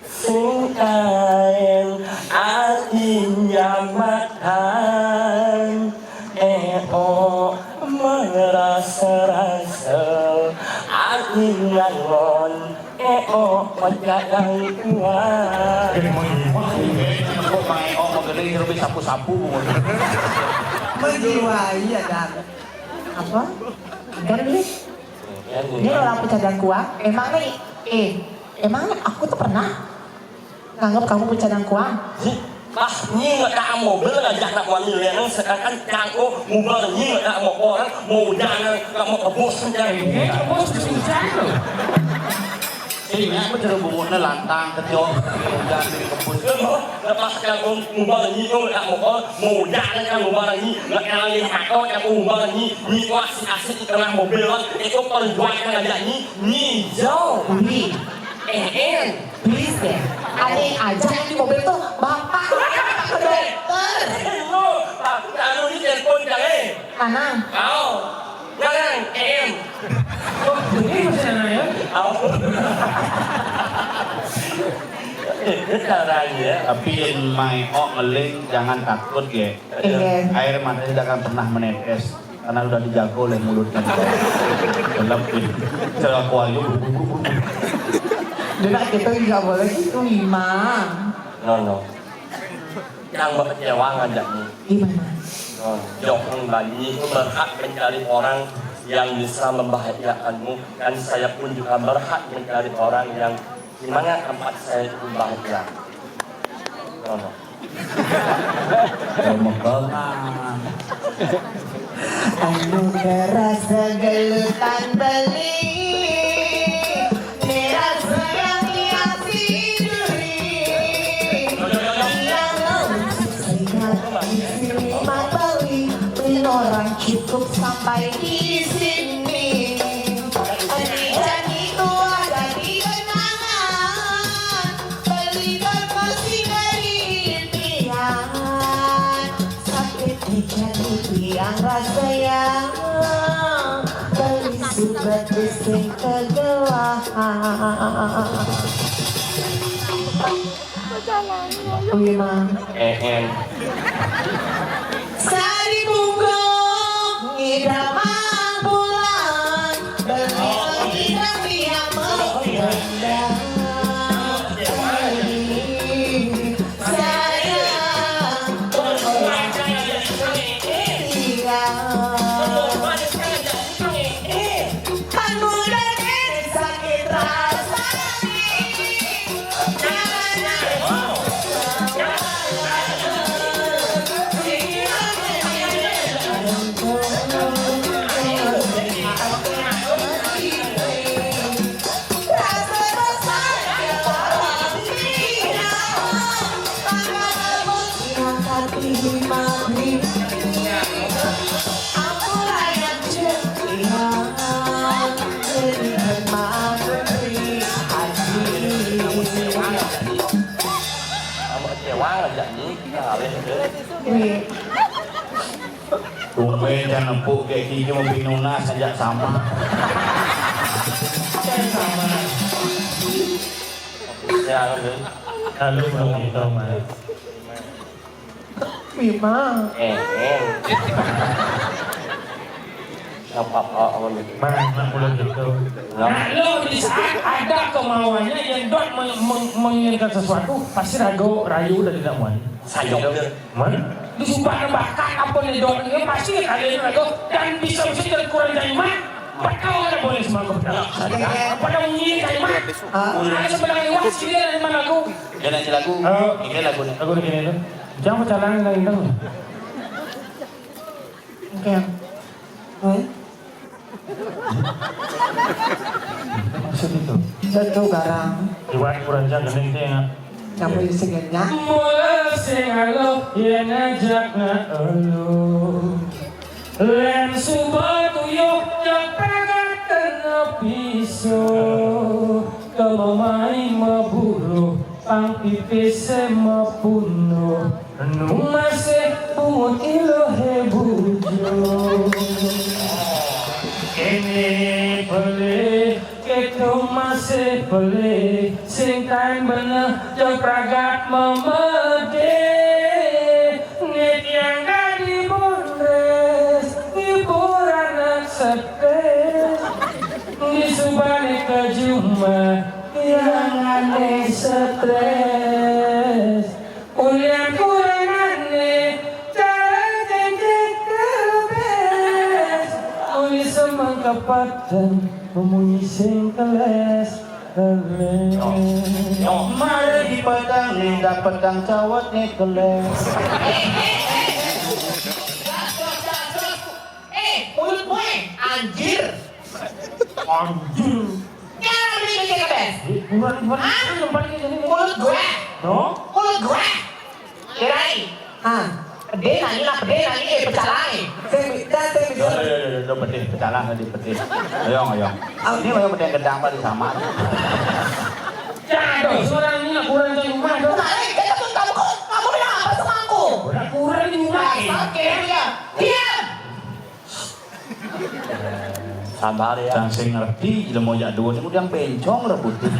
sing kaen artinya makan eh oh merasa-rasa artinya ngon eh oh pecah yang kuat. Kok main oh mau gede terus sapu-sapu. Menjiwai ya dan apa? Kan ini ini orang pecah dan kuat. Emang nih, eh, emang aku tuh pernah nganggap kamu pecah dan kuat? Pas nyi ngetak mobil ngajak nak wani lenang sedangkan cangko mubar nyi ngetak motor mau jalan kamu kebos Eh, bos kesusahan loh. Ini aku cerubungutnya lantang ketiok. Udah dikebus. Lepas cangko mubar nyi ngetak motor mau jalan kamu mubar nyi ngetak lagi hako kamu mubar nyi nyi asik-asik di tengah mobil itu perjuangan aja nyi nyi jauh Wih, eh eh please deh. Ada yang ajak yang di mobil tuh bapak, bapak ke dokter. Lu, aku taruh di telepon jangan. Mana? Kau, jangan em. Ini masih anak ya? Kau. Itu caranya. Tapi yang main oh ngeling jangan takut ya. Iya. Air mata tidak akan pernah menetes karena udah dijaga oleh mulutnya. Gelap gitu. Cara akuarium. Dina kita nggak boleh gitu, Imam. No no. Yang berkecewa ngajak nih. Gimana? No. Johan Bali itu berhak mencari orang yang bisa membahagiakanmu dan saya pun juga berhak mencari orang yang di mana tempat saya itu bahagia. No no. Remekengan. Anu kerasa gelutan beli. Kerasa yang lihat si duri. Yang mau singa di sini mabali. Orang cukup sampai di sini. Janji tua jadi kenangan. Beli berkasih dari impian. Sakit di janji tiang rasa yang beli subat bising kegelahan. Wih, Mang. Eh em. Sari bungkuk ngidamang bulan. Beli ngidam dia mengendam. Sayang berbuat tinggal. Anu dan sakit rasa. Tumben can empuk kayak gini mau pinunas ajak sama. Sama. Ya, lu. Kalau belum gitu, Mas. Memang. Eh, eh. Nggak apa-apa, aman gitu. Mana pulang gitu. Nah, lo di saat ada kemauannya yang dok meng- meng- menginginkan sesuatu, pasti ragu, rayu dan tidak mau. Sayang. Mana? Disumpah bakat apa nih dok ini pasti kalian ragu dan bisa bisa jadi kurang terima. Bakal ada boleh semua kau. Pada menginginkan mah. Ada sebenarnya wah sih dari mana aku? Dia nanti lagu. Oh. Ini lagu nih. Lagu nih ini tuh. Jangan pacaran dengan Indang. Oke. Hah? Maksud itu? Betul garang. Iwak kurang jangan gini ya. Kamu isi genya. Mula sing aloh yen ngajak nak elu. Len suba tuyuh nyang pragat kena piso. Kemamai maburu pang pipise mapuno. Anu masih pungut ilohe bujo. Kene pelih, keto masih pelih. Sing kain beneh, jeng pragat memede. Nit yang dadi bondres, ngibur anak stres. Disubane ke jumah, yang ane stres. Ulian kurangane, cara jengking kerebes. Uli semang kepateng, memunyi sing keles, keles. Mari di petang, linda petang cawat nih keles. Eh, mulut gue, anjir. Anjir. Jangan bikin kebes. Kurang, kurang, hah? Kurang, kurang, kurang. Mulut gue. No? Mulut gue. Kirain. Ah. Pede nangis lah, pede nangis, eh, pecah lah, eh. Saya mi-, saya, saya mi-, Yo, yo, yo, yo, yo, pede, pecah lah, pede, pede. Ayo, ayo. Ah. Ini ayo pede gedang pada sama. Jatuh, seorang ini kurang dari rumah, dong. Nah, eh, kita pun kamu kok, kamu bilang apa sama aku? Kurang, kurang di rumah, eh. Dasar kere ya. Diam. Sabar ya. Dan saya ngerti, ilmu jak dua ini udah bencong rebutin.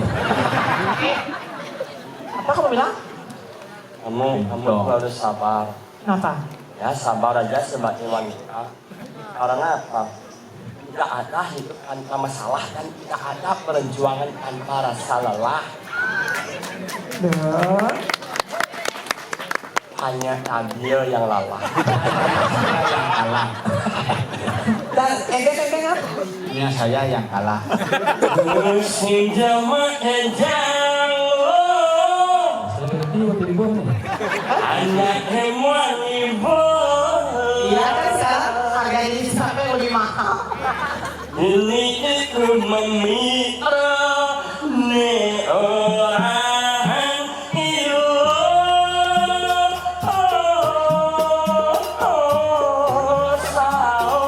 Apa kamu bilang? Kamu, kamu tuh harus sabar. Kenapa? Ya, sabar aja sebagai wanita. Karena apa? Tidak ada hidup tanpa masalah dan tidak ada perjuangan tanpa rasa lelah. Betul. Hanya Nabil yang lalah. Yang kalah. Dan ente, ente, ente, apa? Hanya saya yang kalah. Sing jama ejang lo. Anak emang ibu. Iya kan, sekarang harganya sampai lebih mahal. Ini itu memikra ne orang ilu. Oh, oh, sao,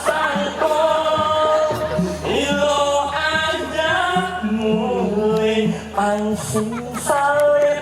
sangko, ilo aja mulai pansing salib.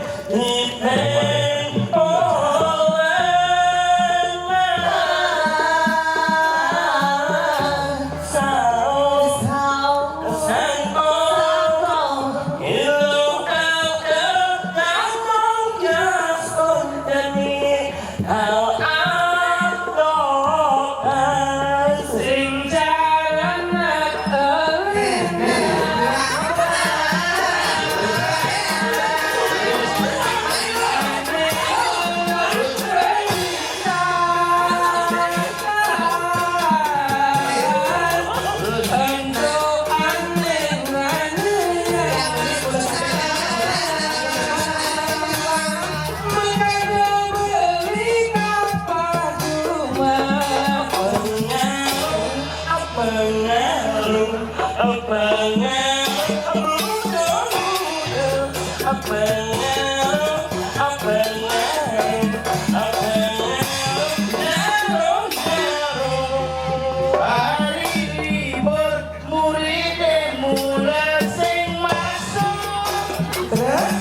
Terus?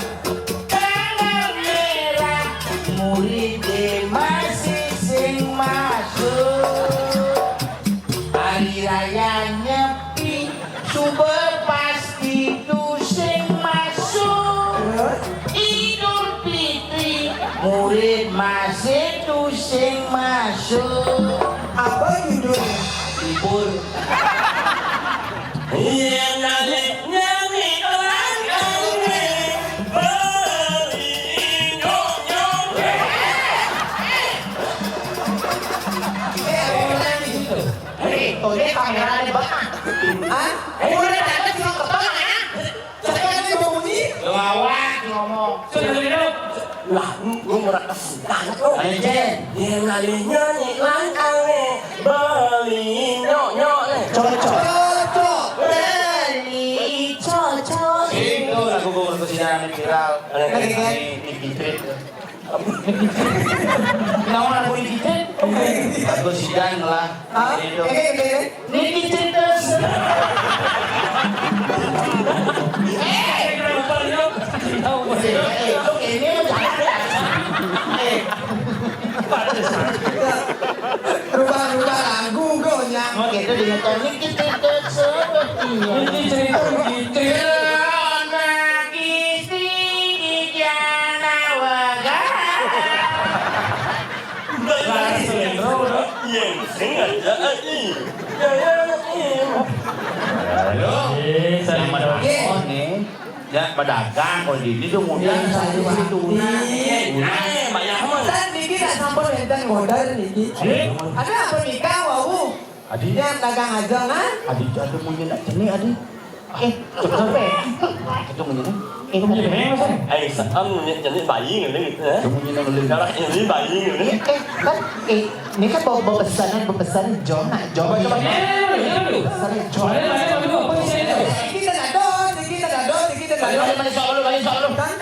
Tanggal merah, murid Masuk. Apa judulnya? Libur. Iya, nyanyi, nyanyi, orang nyanyi. Beli, nyok, nyok. Eh, orang di situ. Hei, tuh dia kamera di bawah. Hah? Eh, udah datang, cuma ketemu, ya? Saya kan dia bunyi. Lawak ngomong. Sudah hidup. Lah, lu mereka sedang tuh. Ayo, Jen. Dia nyanyi, nyanyi langkang nih. Beli nyok, nyok nih. Cocok. Cocok. Beli cocok. Itu lagu gue waktu sidang viral. Lagi, kan? Di, di Fitri. Kenapa lagu ini, Jen? Lagu sidang lah. Hah? Itu. Oke, oke. Niki cerita se- Eh, eh, oke, ini mah jangan. Eh, rubah-rubah lagu gonya. Oke, itu dia. Niki cerita sepertinya. Niki cerita, niki cerita. Anak istri di Janawaga. Iya, sengaja, eh, iya. Ya, ya, iya. Halo. Eh, saya Sama Mas. Telepon nih. Ya, pedagang, kok di ini tuh ngundang. Iya, saya di situ. Iya. Ngundang, eh, Mbak Yahman. Kan niki tak sampun enten ngorder niki. Eh? Ada apa nikah, wau? Adi. Yang dagang aja, kan? Adi, ada munyi nak jenih, Adi. Eh, coba. Itu munyi nak. Eh, munyi nak, Mas. Eh, sa-, anu, munyi jenih bayi ngene gitu, ya. Itu munyi nak ngene. Darah ini bayi ngene. Eh, eh, kan, eh, ini kan bawa, bawa pesanan, bawa pesanan, Jom, nak, Jom. Coba, coba, coba. Eh, iya, iya. Pesanan, Jom. Boleh, boleh, boleh, boleh, boleh. Kita dadot, kita dadot, kita dadot. Balik, balik, soal dulu, balik, soal dulu. Kan?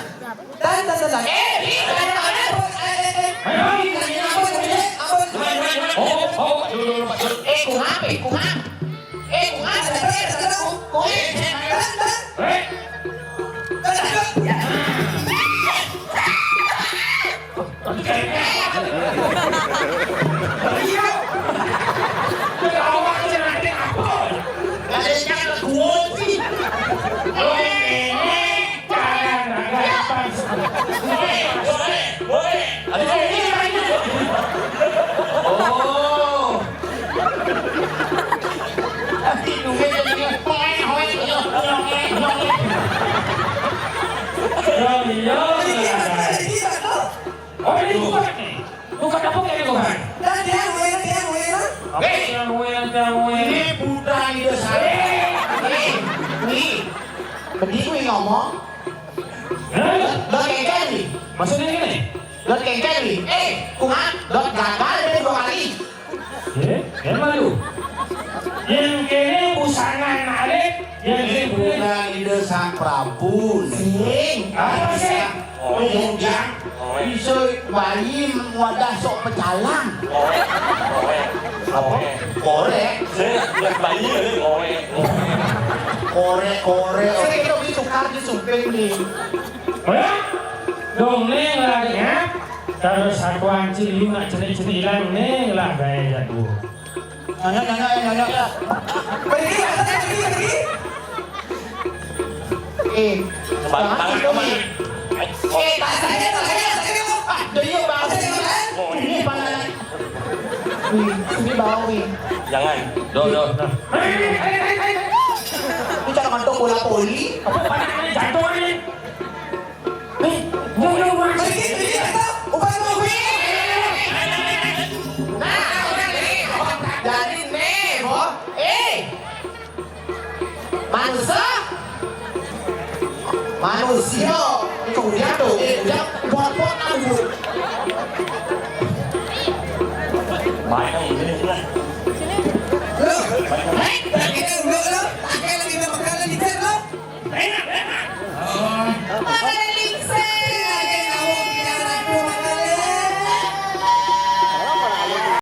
Tan, tan, tan, tan. Eh, eh, eh, eh, eh, eh. Ayo, ayo. Ampun, ampun, ampun. Oh, oh, dulu, dulu, Pak. Eh, kumaha, eh, kumaha? Eh, kumaha? Tan, tan, tan, tan. Eh. Tan, tan, tan. Iya. Awak aja nanti apa? Ada yang kunci. Kalau ini Woi, woi, woi. Aduh, ini lagi. Oh. Tapi duit jadi hoek, hoek, hoek, hoek. Ya, iya. Oh, ini bukan nih. Bukan apa kayak bukan? Dan dia, dia, dia, dia. Apa yang, yang, yang, yang? Ini budak ide saya. Nih, nih. Bedi kuwi ngomong. Hah? Dot kengken nih. Maksudnya gini? Dot kengken nih. Eh, kumaha? Dot gagal deh dua kali. Eh, emang lu? Yang kene busana narik, yang ini bukan ide Sang Prabu nih. Sing. Apa sih? Ujang, iso bayi wadah sok pecalang. Apa? Korek. Saya lihat bayi ini korek. Korek, korek. Saya kira beli tukar di suping nih. Oh ya? Dong ning lagi ya. Terus satuan cili nak cenik-cenik hilang ning lah gaya jadul. Nyonya, nyonya, eh, nyonya. Pergi, pergi, pergi. Eh, jangan itu, Mi. Eh, tak saya, tak saya, tak saya. Ah, dia bahasa yang lain. Ini panganan. Wih, ini bau, wih. Jangan. Doh, doh. Ini cara ngantuk bola voli. Apa panganan jatuh ini? Eh, yo, yo, Mas. Sedikit, sedikit, Bos. Ubah, Bos. Nah, udah nih. Jadi nih, Bos. Eh. Manusia. Manusia. Itu dia tuh. Eh, dia buat-buat aku. Banyak ini, ini. Loh, hei.